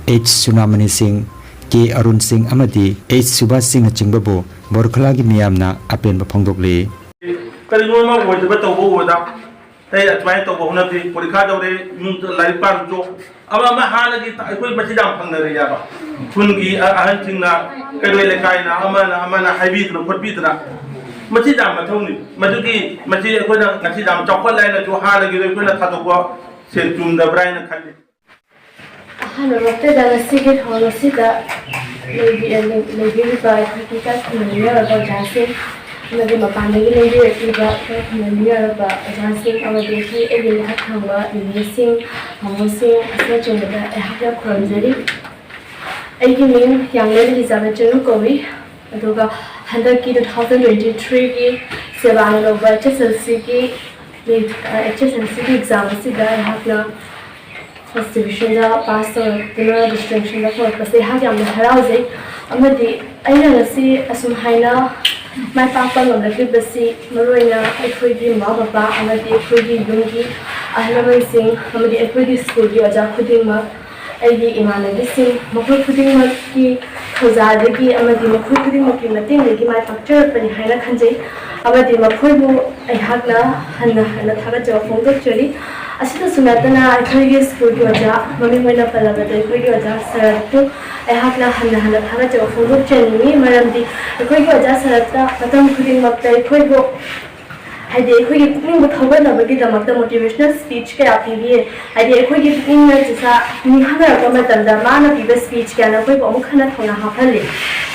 H ꯁꯨꯅꯥꯃꯅꯤ ꯁꯤꯡ, K ꯑꯔꯨꯟ ꯁꯤꯡ ꯑꯃꯗꯤ H ꯁꯨꯕꯥꯁ ꯁꯤꯡꯅꯆꯤꯡꯕꯕꯨ ꯕꯣꯔꯈꯂꯥꯒꯤ ꯃꯤꯌꯥꯝꯅ ꯑꯄꯦꯟꯕ ꯐꯣꯡꯗꯣꯛꯂꯤ꯫ ꯀꯔꯤꯅꯣ ꯑꯃ ꯑꯣꯏꯗꯕ ꯇꯧꯕ ꯎꯕꯗ ꯑꯇꯩ ꯑꯗꯨꯃꯥꯏꯅ ꯇꯧꯕ ꯍꯧꯅꯗꯦ꯫ ꯄꯣꯔꯤꯈꯥ ꯇꯧꯔꯦ, ꯏꯃꯨꯡꯗ ꯂꯥꯏꯔꯤꯛ ꯄꯥꯔꯨꯆꯣ, ꯑꯃ ꯑꯃ ꯍꯥꯟꯅꯒꯤ ꯇ-, ꯑꯩꯈꯣꯏ ꯃꯆꯤꯟꯖꯥꯛ ꯐꯪꯅꯔꯦ ꯌꯥꯕ꯫ ꯈꯨꯟꯒꯤ ꯑ-, ꯑꯍꯟꯁꯤꯡꯅ, ꯀꯩꯔꯣꯏ ꯂꯩꯀꯥꯏꯅ ꯑꯃꯅ ꯑꯃꯅ ꯍꯥꯏꯕꯤꯗꯅ ꯈꯣꯠꯄꯤꯗꯅ ꯃꯆꯤꯟꯖꯥꯛ ꯃꯊꯧꯅꯤ꯫ ꯃꯗꯨꯒꯤ ꯃꯁꯤ ꯑꯩꯈꯣꯏꯅ ꯉꯁꯤ ꯌꯥꯝ ꯆꯥꯎꯈꯠꯂꯦ ꯍꯥꯏꯅꯁꯨ ꯍꯥꯟꯅꯒꯤꯗꯣ ꯑꯩꯈꯣꯏꯅ ꯊꯥꯗꯣꯛꯄ ꯁꯦ ꯆꯨꯝꯗꯕ꯭ꯔꯥ ꯍꯥꯏꯅ ꯈꯜꯂꯤ꯫ ꯑꯍꯥꯟꯕꯃꯛꯇꯗ ꯉꯁꯤꯒꯤ ꯊꯧꯔꯝ ꯑꯁꯤꯗ ꯂꯩꯕꯤ-, ꯂꯩꯕꯤꯔꯤꯕ ꯑꯩꯈꯣꯏꯒꯤ ꯏꯀꯥꯏ ꯈꯨꯝꯅꯕ ꯃꯤꯑꯣꯏ ꯑꯣꯏꯔꯕ ꯑꯣꯖꯥꯁꯤꯡ ꯑꯃꯗꯤ ꯃꯄꯥꯟꯗꯒꯤ ꯂꯦꯡꯕꯤꯔꯛꯂꯤꯕ ꯏꯀꯥꯏ ꯈꯨꯝꯅꯕ ꯃꯤꯑꯣꯏ ꯑꯣꯏꯔꯕ ꯑꯣꯖꯥꯁꯤꯡ ꯑꯃꯗꯤ ꯑꯩꯈꯣꯏ ꯑꯩꯒꯤ ꯃꯊꯛ ꯊꯪꯕ ꯅꯦꯅꯦꯁꯤꯡ, ꯃꯥꯃꯣꯁꯤꯡ ꯑꯁꯤꯅꯆꯤꯡꯕꯗ ꯑꯩꯍꯥꯛꯅ ꯈꯨꯔꯨꯝꯖꯔꯤ꯫ ꯑꯩꯒꯤ ꯃꯤꯡ ꯌꯥꯡꯂꯦꯟ ꯏꯂꯤꯖꯥꯕꯦꯠ ꯆꯅꯨ ꯀꯧꯏ꯫ ꯑꯗꯨꯒ ꯍꯟꯗꯛꯀꯤ two thousand twenty three ꯒꯤ ꯁꯦꯕꯥꯅ ꯂꯧꯕ H S L C ꯒꯤ, H S L C ꯒꯤ exam ꯑꯁꯤꯗ ꯑꯩꯍꯥꯛꯅ first division ꯗ pass ꯇꯧꯔꯛꯇꯨꯅ distinction ꯗ ꯄꯨꯔꯛꯄꯁꯦ ꯑꯩꯍꯥꯛ ꯌꯥꯝꯅ ꯍꯔꯥꯎꯖꯩ꯫ ꯑꯃꯗꯤ ꯑꯩꯅ ꯉꯁꯤ ꯑꯁꯨꯝ ꯍꯥꯏꯅ ꯃꯥꯏ ꯄꯥꯛꯄ ꯉꯝꯂꯛꯂꯤꯕꯁꯤ ꯃꯔꯨꯑꯣꯏꯅ ꯑꯩꯈꯣꯏꯒꯤ ꯃꯃꯥ ꯕꯕꯥ ꯑꯃꯗꯤ ꯑꯩꯈꯣꯏꯒꯤ ꯌꯨꯝꯒꯤ ꯑꯍꯜ ꯂꯃꯟꯁꯤꯡ ꯑꯃꯗꯤ ꯑꯩꯈꯣꯏꯒꯤ ꯁ꯭ꯀꯨꯜꯒꯤ ꯑꯣꯖꯥ ꯈꯨꯗꯤꯡꯃꯛ, ꯑꯩꯒꯤ ꯏꯃꯥꯟꯅꯕꯤꯁꯤꯡ, ꯃꯈꯣꯏ ꯈꯨꯗꯤꯡꯃꯛꯀꯤ ꯊꯧꯖꯥꯜꯗꯒꯤ ꯑꯃꯗꯤ ꯃꯈꯣꯏ ꯈꯨꯗꯤꯡꯃꯛꯀꯤ ꯃꯇꯦꯡꯗꯒꯤ ꯃꯥꯏ ꯄꯥꯛꯆꯔꯛꯄꯅꯤ ꯍꯥꯏꯅ ꯈꯟꯖꯩ꯫ ꯑꯃꯗꯤ ꯃꯈꯣꯏꯕꯨ ꯑꯩꯍꯥꯛꯅ ꯍꯟꯅ ꯍꯟꯅ ꯊꯥꯒꯠꯆꯕ ꯐꯣꯡꯗꯣꯛꯆꯔꯤ꯫ ꯑꯁꯤꯗꯁꯨ ꯅꯠꯇꯅ ꯑꯩꯈꯣꯏꯒꯤ ꯁ꯭ꯀꯨꯜꯒꯤ ꯑꯣꯖꯥ, ꯃꯃꯤꯡ ꯑꯣꯏꯅ ꯄꯜꯂꯕꯗ ꯑꯩꯈꯣꯏꯒꯤ ꯑꯣꯖꯥ ꯁꯔꯠꯄꯨ ꯑꯩꯍꯥꯛꯅ ꯍꯟꯅ ꯍꯟꯅ ꯊꯥꯒꯠꯆꯕ ꯐꯣꯡꯗꯣꯛꯆꯅꯤꯡꯏ꯫ ꯃꯔꯝꯗꯤ ꯑꯩꯈꯣꯏꯒꯤ ꯑꯣꯖꯥ ꯁꯔꯠꯇ ꯃꯇꯝ ꯈꯨꯗꯤꯡꯃꯛꯇ ꯑꯩꯈꯣꯏꯕꯨ, ꯍꯥꯏꯗꯤ, ꯑꯩꯈꯣꯏꯒꯤ ꯄꯨꯛꯅꯤꯡꯕꯨ ꯊꯧꯒꯠꯅꯕꯒꯤꯗꯃꯛꯇ motivational speech ꯀꯌꯥ ꯄꯤꯕꯤ꯫ ꯍꯥꯏꯗꯤ, ꯑꯩꯈꯣꯏꯒꯤ ꯄꯨꯛꯅꯤꯡꯅ ꯆꯤꯁꯥ ꯅꯤꯡꯍꯟꯅꯔꯛꯄ ꯃꯇꯝꯗ ꯃꯥꯅ ꯄꯤꯕ speech ꯀꯌꯥꯅ ꯑꯩꯈꯣꯏꯕꯨ ꯑꯃꯨꯛ ꯍꯟꯅ ꯊꯧꯅꯥ ꯍꯥꯞꯍꯜꯂꯤ꯫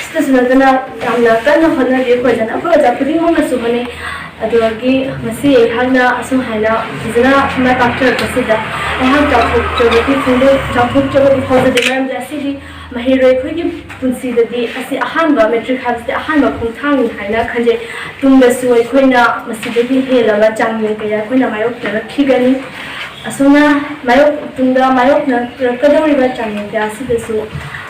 ꯁꯤꯗꯁꯨ ꯅꯠꯇꯅ ꯌꯥꯝꯅ ꯀꯟꯅ ꯍꯣꯠꯅꯔꯤ ꯑꯩꯈꯣꯏ ꯑꯣꯖꯥꯅ, ꯑꯩꯈꯣꯏ ꯑꯣꯖꯥ ꯈꯨꯗꯤꯡꯃꯛꯅꯁꯨ ꯍꯣꯠꯅꯩ꯫ ꯑꯗꯨꯗꯒꯤ ꯉꯁꯤ ꯑꯩꯍꯥꯛꯅ ꯑꯁꯨꯝ ꯍꯥꯏꯅ ꯐꯖꯅ ꯃꯥꯏ ꯄꯥꯛꯆꯔꯛꯄꯁꯤꯗ ꯑꯩꯍꯥꯛ ꯆꯥꯎꯊꯣꯛꯆꯕꯗꯤ ꯐꯣꯡꯗꯣꯛ-, ꯆꯥꯎꯊꯣꯛꯆꯕꯗꯤ ꯐꯥꯎꯖꯗꯦ, ꯃꯔꯝꯗꯤ ꯑꯁꯤꯗꯤ ꯃꯍꯩꯔꯣꯏ ꯑꯩꯈꯣꯏꯒꯤ ꯄꯨꯟꯁꯤꯗꯗꯤ ꯑꯁꯤ ꯑꯍꯥꯟꯕ, matric ꯍꯥꯏꯕꯁꯤꯗꯤ ꯑꯍꯥꯟꯕ ꯈꯣꯡꯊꯥꯡꯅꯤ ꯍꯥꯏꯅ ꯈꯟꯖꯩ꯫ ꯇꯨꯡꯗꯁꯨ ꯑꯩꯈꯣꯏꯅ ꯃꯁꯤꯗꯒꯤ ꯍꯦꯜꯂꯕ ꯆꯥꯡꯌꯦꯡ ꯀꯌꯥ ꯑꯩꯈꯣꯏꯅ ꯃꯥꯌꯣꯛꯅꯔꯛꯈꯤꯒꯅꯤ꯫ ꯑꯁꯨꯝꯅ ꯃꯥꯌꯣꯛ-, ꯇꯨꯡꯗ ꯃꯥꯌꯣꯛꯅꯔꯛꯀꯗꯧꯔꯤꯕ ꯆꯥꯡꯌꯦꯡ ꯀꯌꯥ ꯑꯁꯤꯗꯁꯨ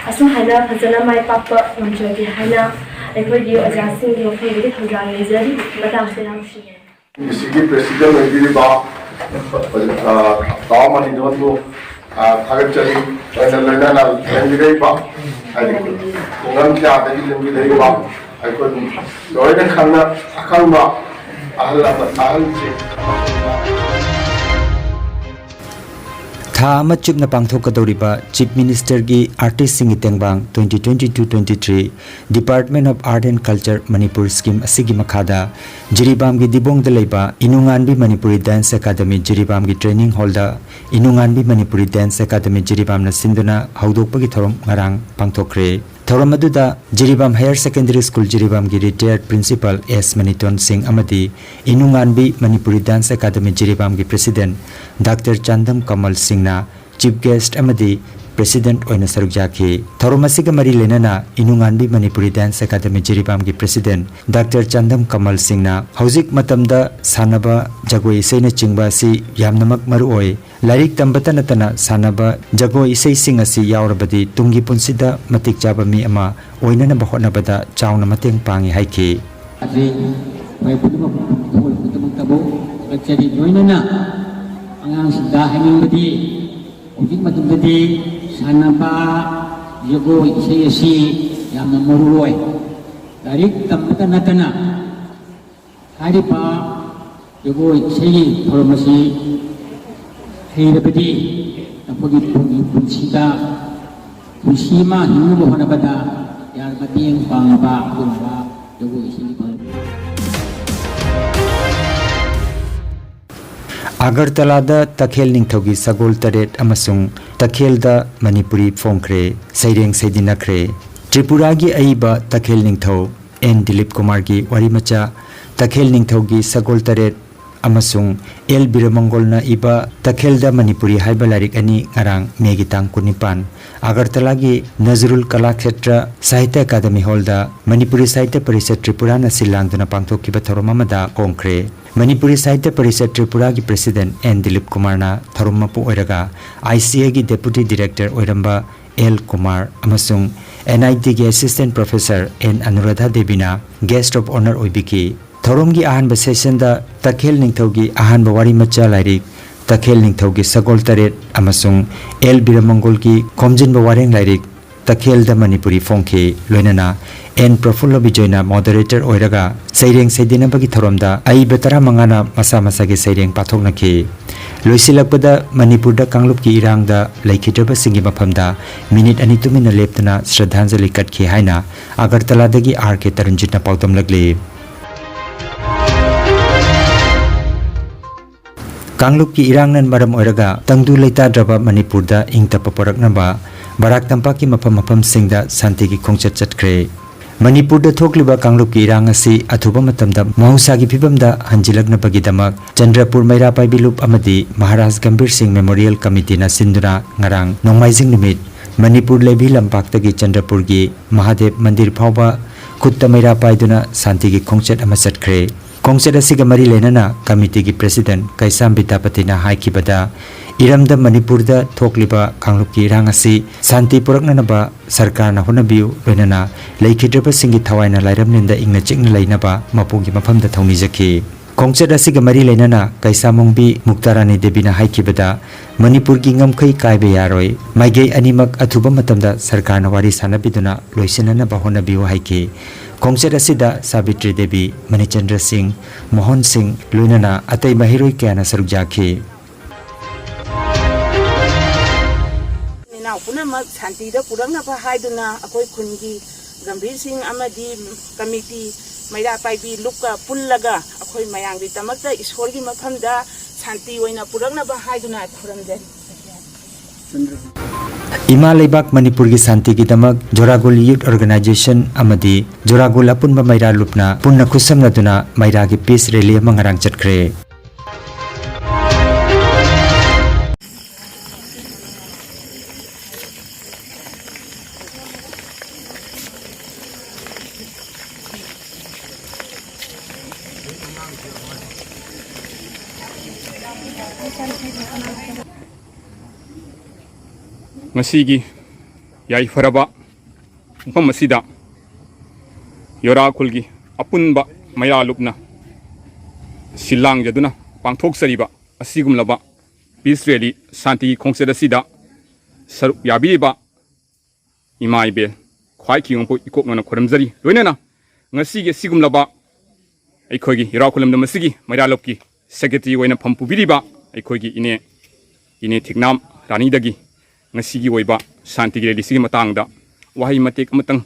ꯑꯁꯨꯝ ꯍꯥꯏꯅ ꯐꯖꯅ ꯃꯥꯏ ꯄꯥꯛꯄ ꯉꯝꯖꯒꯦ ꯍꯥꯏꯅ ꯑꯩꯈꯣꯏꯒꯤ ꯑꯣꯖꯥꯁꯤꯡꯒꯤ ꯃꯐꯝꯗꯒꯤ ꯊꯧꯖꯥꯜ ꯅꯤꯖꯔꯤ꯫ ꯃꯇꯥꯡꯁꯤꯗ ꯌꯥꯝ ꯅꯨꯡꯁꯤꯖꯔꯤ꯫ ꯁꯤꯒꯤ president ꯑꯣꯏꯕꯤꯔꯤꯕ, ꯑ, ꯇꯥꯃꯣ ꯃꯅꯤꯗꯣꯟꯕꯨ, ꯑ, ꯊꯥꯒꯠꯆꯔꯤ꯫ ꯂꯣꯏꯅ ꯂꯣꯏꯅꯅ ꯂꯦꯡꯕꯤꯔꯛꯏꯕ, ꯍꯥꯏꯗꯤ, ꯈꯨꯡꯒꯪ ꯀꯌꯥꯗꯒꯤ ꯂꯦꯡꯕꯤꯔꯛꯏꯕ ꯑꯩꯈꯣꯏ ꯂꯣꯏꯅ ꯈꯪꯅ ꯑꯈꯪꯕ ꯑꯍꯜ ꯂꯃꯟ, ꯑꯍꯜꯁꯤꯡ꯫ ꯊꯥ ꯑꯃ ꯆꯨꯞꯅ ꯄꯥꯡꯊꯣꯛꯀꯗꯧꯔꯤꯕ ꯆꯤꯐ ꯃꯤꯅꯤꯁꯇꯔꯒꯤ ꯑꯥꯔꯇꯤꯁꯁꯤꯡꯒꯤ ꯇꯦꯡꯕꯥꯡ twenty twenty-two twenty-three Department of Art and Culture Manipur scheme ꯑꯁꯤꯒꯤ ꯃꯈꯥꯗ ꯖꯤꯔꯤꯕꯥꯝꯒꯤ ꯗꯤꯕꯣꯡꯗ ꯂꯩꯕ ꯏꯅꯨꯉꯥꯟꯕꯤ ꯃꯅꯤꯄꯨꯔꯤ ꯗꯥꯟꯁ ꯑꯦꯀꯥꯗꯃꯤ ꯖꯤꯔꯤꯕꯥꯝꯒꯤ ꯇ꯭ꯔꯦꯅꯤꯡ ꯍꯣꯜꯗ ꯏꯅꯨꯉꯥꯟꯕꯤ ꯃꯅꯤꯄꯨꯔꯤ ꯗꯥꯟꯁ ꯑꯦꯀꯥꯗꯃꯤ ꯖꯤꯔꯤꯕꯥꯝꯅ ꯁꯤꯟꯗꯨꯅ ꯍꯧꯗꯣꯛꯄꯒꯤ ꯊꯧꯔꯝ ꯉꯔꯥꯡ ꯄꯥꯡꯊꯣꯛꯈ꯭ꯔꯦ꯫ ꯊꯧꯔꯝ ꯑꯗꯨꯗ ꯖꯤꯔꯤꯕꯥꯝ ꯍꯥꯌꯔ ꯁꯦꯀꯦꯟꯗꯔꯤ ꯁ꯭ꯀꯨꯜ ꯖꯤꯔꯤꯕꯥꯝꯒꯤ ꯔꯤꯇꯥꯌꯔꯗ ꯄ꯭ꯔꯤꯟꯁꯤꯄꯥꯜ ꯑꯦꯁ ꯃꯅꯤꯇꯣꯟ ꯁꯤꯡ ꯑꯃꯗꯤ ꯏꯅꯨꯉꯥꯟꯕꯤ ꯃꯅꯤꯄꯨꯔꯤ ꯗꯥꯟꯁ ꯑꯦꯀꯥꯗꯃꯤ ꯖꯤꯔꯤꯕꯥꯝꯒꯤ ꯄ꯭ꯔꯦꯁꯤꯗꯦꯟꯠ ꯗꯥꯛꯇꯔ ꯆꯥꯟꯗꯝ ꯀꯃꯜ ꯁꯤꯡꯅ ꯆꯤꯐ ꯒꯦꯁ꯭ꯠ ꯑꯃꯗꯤ ꯄ꯭ꯔꯦꯁꯤꯗꯦꯟꯠ ꯑꯣꯏꯅ ꯁꯔꯨꯛ ꯌꯥꯈꯤ꯫ ꯊꯧꯔꯝ ꯑꯁꯤꯒ ꯃꯔꯤ ꯂꯩꯅꯅ ꯏꯅꯨꯉꯥꯟꯕꯤ ꯃꯅꯤꯄꯨꯔꯤ ꯗꯥꯟꯁ ꯑꯦꯀꯥꯗꯃꯤ ꯖꯤꯔꯤꯕꯥꯝꯒꯤ ꯄ꯭ꯔꯦꯁꯤꯗꯦꯟꯠ ꯗꯥꯛꯇꯔ ꯆꯥꯟꯗꯝ ꯀꯃꯜ ꯁꯤꯡꯅ ꯍꯧꯖꯤꯛ ꯃꯇꯝꯗ ꯁꯥꯟꯅꯕ, ꯖꯒꯣꯏ ꯏꯁꯩꯅꯆꯤꯡꯕ ꯑꯁꯤ ꯌꯥꯝꯅꯃꯛ ꯃꯔꯨ ꯑꯣꯏ꯫ ꯂꯥꯏꯔꯤꯛ ꯇꯝꯕꯇ ꯅꯠꯇꯅ ꯁꯥꯟꯅꯕ, ꯖꯒꯣꯏ ꯏꯁꯩꯁꯤꯡ ꯑꯁꯤ ꯌꯥꯎꯔꯕꯗꯤ ꯇꯨꯡꯒꯤ ꯄꯨꯟꯁꯤꯗ ꯃꯇꯤꯛ ꯆꯥꯕ ꯃꯤ ꯑꯃ ꯑꯣꯏꯅꯅꯕ ꯍꯣꯠꯅꯕꯗ ꯆꯥꯎꯅ ꯃꯇꯦꯡ ꯄꯥꯡꯏ ꯍꯥꯏꯈꯤ꯫ ꯑꯁꯤ ꯑꯩꯈꯣꯏ ꯄꯨꯝꯅꯃꯛ ꯊꯣꯛꯍꯟꯕꯒꯤꯗꯃꯛꯇꯕꯨ ꯊꯥꯒꯠꯆꯔꯤ꯫ ꯂꯣꯏꯅꯅ ꯑꯉꯥꯡꯁꯤꯡꯗ ꯍꯥꯏꯅꯤꯡꯕꯗꯤ, ꯍꯧꯖꯤꯛ ꯃꯇꯝꯗꯗꯤ ꯁꯥꯟꯅꯕ, ꯖꯒꯣꯏ ꯏꯁꯩ ꯑꯁꯤ ꯌꯥꯝꯅ ꯃꯔꯨ ꯑꯣꯏ꯫ ꯂꯥꯏꯔꯤꯛ ꯇꯝꯕꯇ ꯅꯠꯇꯅ ꯍꯥꯏꯔꯤꯕ ꯖꯒꯣꯏ ꯏꯁꯩꯒꯤ ꯊꯧꯔꯝ ꯑꯁꯤ ꯍꯩꯔꯕꯗꯤ ꯅꯈꯣꯏꯒꯤ ꯄꯨꯟ-, ꯄꯨꯟꯁꯤꯗ, ꯄꯨꯟꯁꯤ ꯑꯃ ꯍꯤꯡꯅꯕ ꯍꯣꯠꯅꯕꯗ ꯌꯥꯝꯅ ꯃꯇꯦꯡ ꯄꯥꯡꯕ ꯑꯗꯨꯒꯨꯝꯕ ꯖꯒꯣꯏ ꯏꯁꯩꯒꯤ ꯊꯧꯔꯝ꯫ ꯑꯒꯔꯇꯂꯥꯗ ꯇꯈꯦꯜ ꯅꯤꯡꯊꯧꯒꯤ ꯁꯒꯣꯜ ꯇꯔꯦꯠ ꯑꯃꯁꯨꯡ ꯇꯈꯦꯜꯗ ꯃꯅꯤꯄꯨꯔꯤ ꯐꯣꯡꯈ꯭ꯔꯦ, ꯁꯩꯔꯦꯡ ꯁꯩꯗꯤꯟꯅꯈ꯭ꯔꯦ꯫ ꯇ꯭ꯔꯤꯄꯨꯔꯥꯒꯤ ꯑꯏꯕ ꯇꯈꯦꯜ ꯅꯤꯡꯊꯧ ꯑꯦꯟ ꯗꯤꯂꯤꯞ ꯀꯨꯃꯥꯔꯒꯤ ꯋꯥꯔꯤꯃꯆꯥ ꯇꯈꯦꯜ ꯅꯤꯡꯊꯧꯒꯤ ꯁꯒꯣꯜ ꯇꯔꯦꯠ ꯑꯃꯁꯨꯡ ꯑꯦꯜ ꯕꯤꯔꯃꯪꯒꯣꯜꯅ ꯏꯕ ꯇꯈꯦꯜꯗ ꯃꯅꯤꯄꯨꯔꯤ ꯍꯥꯏꯕ ꯂꯥꯏꯔꯤꯛ ꯑꯅꯤ ꯉꯔꯥꯡ ꯃꯦꯒꯤ ꯇꯥꯡ ꯀꯨꯟꯅꯤꯄꯥꯟ ꯑꯒꯔꯇꯂꯥꯒꯤ ꯅꯖꯔꯨꯜ ꯀꯂꯥ ꯈꯦꯇ꯭ꯔ ꯁꯥꯍꯤꯇ꯭ꯌ ꯑꯦꯀꯥꯗꯃꯤ ꯍꯣꯜꯗ ꯃꯅꯤꯄꯨꯔꯤ ꯁꯥꯍꯤꯇ꯭ꯌ ꯄꯔꯤꯁꯠ ꯇ꯭ꯔꯤꯄꯨꯔꯥꯅ ꯁꯤꯜ ꯂꯥꯡꯗꯨꯅ ꯄꯥꯡꯊꯣꯛꯈꯤꯕ ꯊꯧꯔꯝ ꯑꯃꯗ ꯐꯣꯡꯈ꯭ꯔꯦ꯫ ꯃꯅꯤꯄꯨꯔꯤ ꯁꯥꯍꯤꯇ꯭ꯌ ꯄꯔꯤꯁꯠ ꯇ꯭ꯔꯤꯄꯨꯔꯥꯒꯤ ꯄ꯭ꯔꯦꯁꯤꯗꯦꯟꯠ ꯑꯦꯟ ꯗꯤꯂꯤꯞ ꯀꯨꯃꯥꯔꯅ ꯊꯧꯔꯝ ꯃꯄꯨ ꯑꯣꯏꯔꯒ ꯑꯥꯏ ꯁꯤ ꯑꯦꯒꯤ ꯗꯦꯄꯨꯇꯤ ꯗꯤꯔꯦꯛꯇꯔ ꯑꯣꯏꯔꯝꯕ ꯑꯦꯜ ꯀꯨꯃꯥꯔ ꯑꯃꯁꯨꯡ ꯑꯦꯟ ꯑꯥꯏ ꯇꯤꯒꯤ ꯑꯦꯁꯤꯁꯇꯦꯟꯠ ꯄ꯭ꯔꯣꯐꯦꯁꯔ ꯑꯦꯟ ꯑꯅꯨꯔꯥꯙꯥ ꯗꯦꯕꯤꯅ ꯒꯦꯁ꯭ꯠ ꯑꯣꯐ ꯑꯣꯅꯔ ꯑꯣꯏꯕꯤꯈꯤ꯫ ꯊꯧꯔꯝꯒꯤ ꯑꯍꯥꯟꯕ ꯁꯦꯁꯟꯗ ꯇꯈꯦꯜ ꯅꯤꯡꯊꯧꯒꯤ ꯑꯍꯥꯟꯕ ꯋꯥꯔꯤ ꯃꯆꯥ ꯂꯥꯏꯔꯤꯛ ꯇꯈꯦꯜ ꯅꯤꯡꯊꯧꯒꯤ ꯁꯒꯣꯜ ꯇꯔꯦꯠ ꯑꯃꯁꯨꯡ ꯑꯦꯜ ꯕꯤꯔꯃꯪꯒꯣꯜꯒꯤ ꯈꯣꯝꯖꯤꯟꯕ ꯋꯥꯔꯦꯡ ꯂꯥꯏꯔꯤꯛ ꯇꯈꯦꯜꯗ ꯃꯅꯤꯄꯨꯔꯤ ꯐꯣꯡꯈꯤ꯫ ꯂꯣꯏꯅꯅ ꯑꯦꯟ ꯄ꯭ꯔꯐꯨꯜꯂ ꯕꯤꯖꯣꯏꯅ moderator ꯑꯣꯏꯔꯒ ꯁꯩꯔꯦꯡ ꯁꯩꯗꯦꯟꯅꯕꯒꯤ ꯊꯧꯔꯝꯗ ꯑꯏꯕ ꯇꯔꯥꯃꯉꯥꯅ ꯃꯁꯥ ꯃꯁꯥꯒꯤ ꯁꯩꯔꯦꯡ ꯄꯥꯊꯣꯛꯅꯈꯤ꯫ ꯂꯣꯏꯁꯤꯜꯂꯛꯄꯗ ꯃꯅꯤꯄꯨꯔꯗ ꯀꯥꯡꯂꯨꯞꯀꯤ ꯏꯔꯥꯡꯗ ꯂꯩꯈꯤꯗ꯭ꯔꯕꯁꯤꯡꯒꯤ ꯃꯐꯝꯗ ꯃꯤꯅꯤꯠ ꯑꯅꯤ ꯇꯨꯃꯤꯟꯅ ꯂꯦꯞꯇꯨꯅ ꯁ꯭ꯔꯗꯥꯟꯖꯂꯤ ꯀꯠꯈꯤ ꯍꯥꯏꯅ ꯑꯒꯔꯇꯂꯥꯗꯒꯤ ꯑꯥꯔ ꯀꯦ ꯇꯔꯨꯟꯖꯤꯠꯅ ꯄꯥꯎꯗꯝꯂꯛꯂꯤ꯫ ꯀꯥꯡꯂꯨꯞꯀꯤ ꯏꯔꯥꯡꯅ ꯃꯔꯝ ꯑꯣꯏꯔꯒ ꯇꯪꯗꯨ ꯂꯩꯇꯥꯗ꯭ꯔꯕ ꯃꯅꯤꯄꯨꯔꯗ ꯏꯪ ꯇꯞꯄ ꯄꯨꯔꯛꯅꯕ ꯕꯔꯥꯛ ꯇꯝꯄꯥꯛꯀꯤ ꯃꯐꯝ ꯃꯐꯝꯁꯤꯡꯗ ꯁꯥꯟꯇꯤꯒꯤ ꯈꯣꯡꯆꯠ ꯆꯠꯈ꯭ꯔꯦ꯫ ꯃꯅꯤꯄꯨꯔꯗ ꯊꯣꯛꯂꯤꯕ ꯀꯥꯡꯂꯨꯞꯀꯤ ꯏꯔꯥꯡ ꯑꯁꯤ ꯑꯊꯨꯕ ꯃꯇꯝꯗ ꯃꯍꯧꯁꯥꯒꯤ ꯐꯤꯕꯝꯗ ꯍꯟꯖꯤꯜꯂꯛꯅꯕꯒꯤꯗꯃꯛ ꯆꯟꯗ꯭ꯔꯄꯨꯔ ꯃꯩꯔꯥ ꯄꯥꯏꯕꯤ ꯂꯨꯞ ꯑꯃꯗꯤ ꯃꯍꯥꯔꯥꯖ ꯒꯝꯚꯤꯔ ꯁꯤꯡ ꯃꯦꯃꯣꯔꯤꯌꯦꯜ ꯀꯃꯤꯇꯤꯅ ꯁꯤꯟꯗꯨꯅ ꯉꯔꯥꯡ ꯅꯣꯡꯃꯥꯏꯖꯤꯡ ꯅꯨꯃꯤꯠ ꯃꯅꯤꯄꯨꯔ ꯂꯩꯕꯤ ꯂꯝꯄꯥꯛꯇꯒꯤ ꯆꯟꯗ꯭ꯔꯄꯨꯔꯒꯤ ꯃꯍꯥꯗꯦꯕ ꯃꯟꯗꯤꯔ ꯐꯥꯎꯕ ꯈꯨꯠꯇ ꯃꯩꯔꯥ ꯄꯥꯏꯗꯨꯅ ꯁꯥꯟꯇꯤꯒꯤ ꯈꯣꯡꯆꯠ ꯑꯃ ꯆꯠꯈ꯭ꯔꯦ꯫ ꯈꯣꯡꯆꯠ ꯑꯁꯤꯒ ꯃꯔꯤ ꯂꯩꯅꯅ ꯀꯃꯤꯇꯤꯒꯤ president ꯀꯩꯁꯥꯝ ꯕꯤꯗ꯭ꯌꯥꯄꯇꯤꯅ ꯍꯥꯏꯈꯤꯕꯗ, ꯏꯔꯝꯗꯝ ꯃꯅꯤꯄꯨꯔꯗ ꯊꯣꯛꯂꯤꯕ ꯀꯥꯡꯂꯨꯞꯀꯤ ꯏꯔꯥꯡ ꯑꯁꯤ ꯁꯥꯟꯇꯤ ꯄꯨꯔꯛꯅꯅꯕ ꯁꯔꯀꯥꯔꯅ ꯍꯣꯠꯅꯕꯤꯌꯨ, ꯂꯣꯏꯅꯅ ꯂꯩꯈꯤꯗ꯭ꯔꯕꯁꯤꯡꯒꯤ ꯊꯋꯥꯏꯅ ꯂꯥꯏꯔꯝꯂꯦꯟꯗ ꯏꯪꯅ ꯆꯤꯛꯅ ꯂꯩꯅꯕ ꯃꯄꯨꯒꯤ ꯃꯐꯝꯗ ꯊꯧꯅꯤꯖꯈꯤ꯫ ꯈꯣꯡꯆꯠ ꯑꯁꯤꯒ ꯃꯔꯤ ꯂꯩꯅꯅ ꯀꯩꯁꯥꯃꯣꯡꯕꯤ ꯃꯨꯛꯇꯥꯔꯥꯅꯤ ꯗꯦꯕꯤꯅ ꯍꯥꯏꯈꯤꯕꯗ, ꯃꯅꯤꯄꯨꯔꯒꯤ ꯉꯝꯈꯩ ꯀꯥꯏꯕ ꯌꯥꯔꯣꯏ, ꯃꯥꯏꯀꯩ ꯑꯅꯤꯃꯛ ꯑꯊꯨꯕ ꯃꯇꯝꯗ ꯁꯔꯀꯥꯔꯅ ꯋꯥꯔꯤ ꯁꯥꯟꯅꯕꯤꯗꯨꯅ ꯂꯣꯏꯁꯤꯟꯅꯅꯕ ꯍꯣꯠꯅꯕꯤꯌꯨ ꯍꯥꯏꯈꯤ꯫ ꯈꯣꯡꯆꯠ ꯑꯁꯤꯗ ꯁꯥꯕꯤꯇ꯭ꯔꯤ ꯗꯦꯕꯤ, ꯃꯅꯤꯆꯟꯗ꯭ꯔ ꯁꯤꯡ, ꯃꯣꯍꯟ ꯁꯤꯡ, ꯂꯣꯏꯅꯅ ꯑꯇꯩ ꯃꯍꯩꯔꯣꯏ ꯀꯌꯥꯅ ꯁꯔꯨꯛ ꯌꯥꯈꯤ꯫ ꯏꯅꯥꯎ ꯄꯨꯝꯅꯃꯛ ꯁꯥꯟꯇꯤꯗ ꯄꯨꯔꯛꯅꯕ ꯍꯥꯏꯗꯨꯅ ꯑꯩꯈꯣꯏ ꯈꯨꯟꯒꯤ ꯒꯝꯚꯤꯔ ꯁꯤꯡ ꯑꯃꯗꯤ ꯀꯃꯤꯇꯤ ꯃꯩꯔꯥ ꯄꯥꯏꯕꯤ ꯂꯨꯞꯀ ꯄꯨꯜꯂꯒ ꯑꯩꯈꯣꯏ ꯃꯌꯥꯝꯒꯤꯗꯃꯛꯇ ꯏꯁꯣꯔꯒꯤ ꯃꯐꯝꯗ ꯁꯥꯟꯇꯤ ꯑꯣꯏꯅ ꯄꯨꯔꯛꯅꯕ ꯍꯥꯏꯗꯨꯅ ꯈꯨꯔꯨꯝꯖꯔꯤ꯫ ꯏꯃꯥ ꯂꯩꯕꯥꯛ ꯃꯅꯤꯄꯨꯔꯒꯤ ꯁꯥꯟꯇꯤꯒꯤꯗꯃꯛ ꯖꯣꯔꯥꯒꯨꯜ Youth Organisation ꯑꯃꯗꯤ ꯖꯣꯔꯥꯒꯨꯜ ꯑꯄꯨꯟꯕ ꯃꯩꯔꯥ ꯂꯨꯞꯅ ꯄꯨꯟꯅ ꯈꯨꯠꯁꯝꯅꯗꯨꯅ ꯃꯩꯔꯥꯒꯤ peace rally ꯑꯃ ꯉꯔꯥꯡ ꯆꯠꯈ꯭ꯔꯦ꯫ ꯉꯁꯤꯒꯤ ꯌꯥꯏꯐꯔꯕ ꯃꯐꯝ ꯑꯁꯤꯗ ꯌꯣꯔꯥ ꯈꯨꯜꯒꯤ ꯑꯄꯨꯟꯕ ꯃꯩꯔꯥ ꯂꯨꯞꯅ ꯁꯤꯜ ꯂꯥꯡꯖꯗꯨꯅ ꯄꯥꯡꯊꯣꯛꯆꯔꯤꯕ ꯑꯁꯤꯒꯨꯝꯂꯕ peace rally ꯁꯥꯟꯇꯤꯒꯤ ꯈꯣꯡꯆꯠ ꯑꯁꯤꯗ ꯁꯔꯨꯛ ꯌꯥꯕꯤꯔꯤꯕ ꯏꯃꯥ ꯏꯕꯦꯜ, ꯍꯥꯏꯈꯤꯕ ꯃꯈꯣꯏ ꯏꯀꯣꯛꯅꯅ ꯈꯨꯔꯨꯝꯖꯔꯤ꯫ ꯂꯣꯏꯅꯅ ꯉꯁꯤꯒꯤ ꯑꯁꯤꯒꯨꯝꯂꯕ ꯑꯩꯈꯣꯏꯒꯤ ꯏꯔꯥ ꯈꯨꯂꯝꯗꯝ ꯑꯁꯤꯒꯤ ꯃꯩꯔꯥ ꯂꯨꯞꯀꯤ ꯁꯦꯀ꯭ꯔꯦꯇꯔꯤ ꯑꯣꯏꯅ ꯐꯝ ꯄꯨꯕꯤꯔꯤꯕ ꯑꯩꯈꯣꯏꯒꯤ ꯏꯅꯦ, ꯏꯅꯦ ꯊꯤꯛꯅꯥꯝ ꯔꯥꯅꯤꯗꯒꯤ ꯉꯁꯤꯒꯤ ꯑꯣꯏꯕ ꯁꯥꯟꯇꯤꯒꯤ ꯔꯦꯂꯤꯁꯤꯒꯤ ꯃꯇꯥꯡꯗ ꯋꯥꯍꯩ ꯃꯇꯦꯛ ꯑꯃꯇꯪ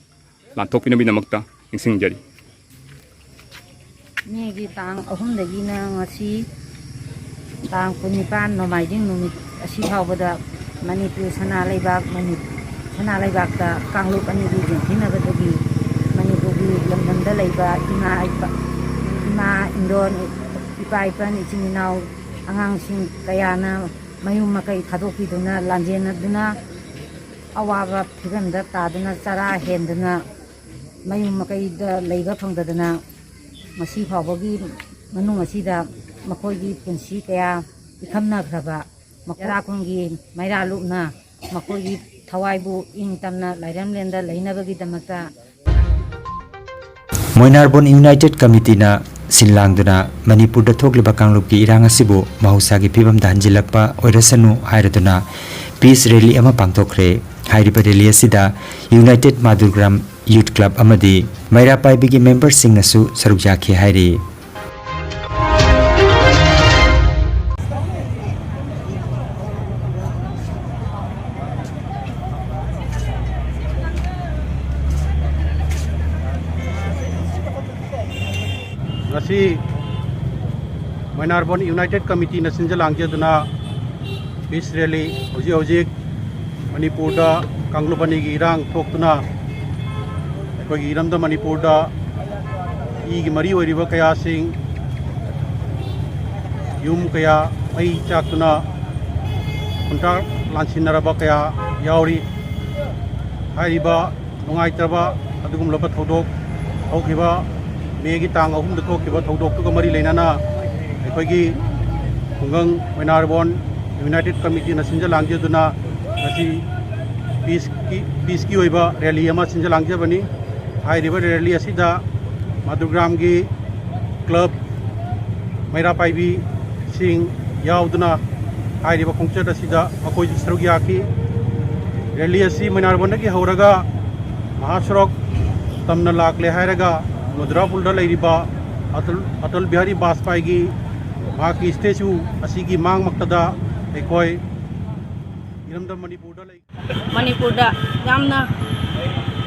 ꯂꯥꯟꯊꯣꯛꯄꯤꯅꯕꯒꯤꯗꯃꯛꯇ ꯅꯤꯡꯁꯤꯡꯖꯔꯤ꯫ ꯃꯦꯒꯤ ꯇꯥꯡ ꯑꯍꯨꯝꯗꯒꯤꯅ ꯉꯁꯤ ꯇꯥꯡ ꯀꯨꯟꯅꯤꯄꯥꯟ ꯅꯣꯡꯃꯥꯏꯖꯤꯡ ꯅꯨꯃꯤꯠ ꯑꯁꯤ ꯐꯥꯎꯕꯗ ꯃꯅꯤꯄꯨꯔ ꯁꯅꯥ ꯂꯩꯕꯥꯛ, ꯃꯅꯤ-, ꯁꯅꯥ ꯂꯩꯕꯥꯛꯇ ꯀꯥꯡꯂꯨꯞ ꯑꯅꯤꯒꯤ ꯌꯦꯡꯊꯤꯅꯕꯗꯒꯤ ꯃꯅꯤꯄꯨꯔꯒꯤ ꯂꯝꯗꯝꯗ ꯂꯩꯕ ꯏꯃꯥ, ꯏꯄꯥ, ꯏꯃꯥ ꯏꯟꯗꯣꯟ, ꯏꯄꯥ ꯏꯄꯟ, ꯏꯆꯤꯟ ꯏꯅꯥꯎ, ꯑꯉꯥꯡꯁꯤꯡ ꯀꯌꯥꯅ ꯃꯌꯨꯝ ꯃꯀꯩ ꯊꯥꯗꯣꯛꯄꯤꯗꯨꯅ ꯂꯥꯟꯖꯦꯟꯅꯗꯨꯅ ꯑꯋꯥꯕ ꯐꯤꯕꯝꯗ ꯇꯥꯗꯨꯅ ꯆꯔꯥ ꯍꯦꯟꯗꯨꯅ ꯃꯌꯨꯝ ꯃꯀꯩꯗ ꯂꯩꯕ ꯐꯪꯗꯗꯅ ꯉꯁꯤ ꯐꯥꯎꯕꯒꯤ ꯃꯅꯨꯡ ꯑꯁꯤꯗ ꯃꯈꯣꯏꯒꯤ ꯄꯨꯟꯁꯤ ꯀꯌꯥ ꯏꯈꯝꯅꯈ꯭ꯔꯕ ꯃꯈꯣꯏ ꯆꯔꯥꯈꯨꯟꯒꯤ ꯃꯩꯔꯥ ꯂꯨꯞꯅ ꯃꯈꯣꯏꯒꯤ ꯊꯋꯥꯏꯕꯨ ꯏꯪ ꯇꯝꯅ ꯂꯥꯏꯔꯦꯝꯂꯦꯟꯗ ꯂꯩꯅꯕꯒꯤꯗꯃꯛꯇ ꯃꯣꯏꯅꯥꯔꯕꯣꯟ ꯌꯨꯅꯥꯏꯇꯦꯠ ꯀꯃꯤꯇꯤꯅ ꯁꯤꯟ ꯂꯥꯡꯗꯨꯅ ꯃꯅꯤꯄꯨꯔꯗ ꯊꯣꯛꯂꯤꯕ ꯀꯥꯡꯂꯨꯞꯀꯤ ꯏꯔꯥꯡ ꯑꯁꯤꯕꯨ ꯃꯍꯧꯁꯥꯒꯤ ꯐꯤꯕꯝꯗ ꯍꯟꯖꯤꯜꯂꯛꯄ ꯑꯣꯏꯔꯁꯅꯨ ꯍꯥꯏꯔꯗꯨꯅ ꯄꯤꯁ ꯔꯦꯂꯤ ꯑꯃ ꯄꯥꯡꯊꯣꯛꯈ꯭ꯔꯦ꯫ ꯍꯥꯏꯔꯤꯕ ꯔꯦꯂꯤ ꯑꯁꯤꯗ ꯌꯨꯅꯥꯏꯇꯦꯠ ꯃꯥꯗꯨꯔꯒ꯭ꯔꯥꯝ ꯌꯨꯠ ꯀ꯭ꯂꯕ ꯑꯃꯗꯤ ꯃꯩꯔꯥ ꯄꯥꯏꯕꯤꯒꯤ ꯃꯦꯝꯕꯔꯁꯤꯡꯅꯁꯨ ꯁꯔꯨꯛ ꯌꯥꯈꯤ ꯍꯥꯏꯔꯤ꯫ ꯉꯁꯤ ꯃꯩꯅꯥꯔꯕꯣꯟ ꯌꯨꯅꯥꯏꯇꯦꯠ ꯀꯃꯤꯇꯤꯅ ꯁꯤꯟꯖ ꯂꯥꯡꯖꯗꯨꯅ ꯄꯤꯁ ꯔꯦꯂꯤ ꯍꯧꯖꯤꯛ ꯍꯧꯖꯤꯛ ꯃꯅꯤꯄꯨꯔꯗ ꯀꯥꯡꯂꯨꯞ ꯑꯅꯤꯒꯤ ꯏꯔꯥꯡ ꯊꯣꯛꯇꯨꯅ ꯑꯩꯈꯣꯏꯒꯤ ꯏꯔꯝꯗꯝ ꯃꯅꯤꯄꯨꯔꯗ ꯏꯒꯤ ꯃꯔꯤ ꯑꯣꯏꯔꯤꯕ ꯀꯌꯥꯁꯤꯡ ꯌꯨꯝ ꯀꯌꯥ ꯃꯩ ꯆꯥꯛꯇꯨꯅ ꯈꯨꯟꯇꯥꯛ ꯂꯥꯟꯁꯤꯟꯅꯔꯕ ꯀꯌꯥ ꯌꯥꯎꯔꯤ꯫ ꯍꯥꯏꯔꯤꯕ ꯅꯨꯡꯉꯥꯏꯇ꯭ꯔꯕ ꯑꯗꯨꯒꯨꯝꯂꯕ ꯊꯧꯗꯣꯛ ꯍꯧꯈꯤꯕ ꯃꯦꯒꯤ ꯇꯥꯡ ꯑꯍꯨꯝꯗ ꯊꯣꯛꯈꯤꯕ ꯊꯧꯗꯣꯛꯇꯨꯒ ꯃꯔꯤ ꯂꯩꯅꯅ ꯑꯩꯈꯣꯏꯒꯤ ꯈꯨꯡꯒꯪ ꯃꯩꯅꯥꯔꯕꯣꯟ ꯌꯨꯅꯥꯏꯇꯦꯠ ꯀꯃꯤꯇꯤꯅ ꯁꯤꯟꯖ ꯂꯥꯡꯖꯗꯨꯅ ꯉꯁꯤ ꯄꯤꯁꯀꯤ ꯄꯤꯁꯀꯤ ꯑꯣꯏꯕ ꯔꯦꯂꯤ ꯑꯃ ꯁꯤꯟꯖ ꯂꯥꯡꯖꯕꯅꯤ꯫ ꯍꯥꯏꯔꯤꯕ ꯔꯦꯂꯤ ꯑꯁꯤꯗ ꯃꯥꯗꯨꯔꯒ꯭ꯔꯥꯝꯒꯤ ꯀ꯭ꯂꯕ ꯃꯩꯔꯥ ꯄꯥꯏꯕꯤꯁꯤꯡ ꯌꯥꯎꯗꯨꯅ ꯍꯥꯏꯔꯤꯕ ꯈꯣꯡꯆꯠ ꯑꯁꯤꯗ ꯃꯈꯣꯏꯁꯨ ꯁꯔꯨꯛ ꯌꯥꯈꯤ꯫ ꯔꯦꯂꯤ ꯑꯁꯤ ꯃꯩꯅꯥꯔꯕꯣꯟꯗꯒꯤ ꯍꯧꯔꯒ ꯃꯍꯥꯁꯣꯔꯣꯛ ꯇꯝꯅ ꯂꯥꯛꯂꯦ ꯍꯥꯏꯔꯒ ꯃꯗꯨꯔꯥꯄꯨꯔꯗ ꯂꯩꯔꯤꯕ ꯑꯇꯜ, ꯑꯇꯜ ꯕꯤꯍꯥꯔꯤ ꯕꯥꯖꯄꯥꯏꯒꯤ ꯃꯍꯥꯛꯀꯤ ꯁ꯭ꯇꯦꯆꯨ ꯑꯁꯤꯒꯤ ꯃꯥꯡꯃꯛꯇꯗ ꯑꯩꯈꯣꯏ ꯏꯔꯝꯗꯝ ꯃꯅꯤꯄꯨꯔꯗ ꯂꯩ꯫ ꯃꯅꯤꯄꯨꯔꯗ ꯌꯥꯝꯅ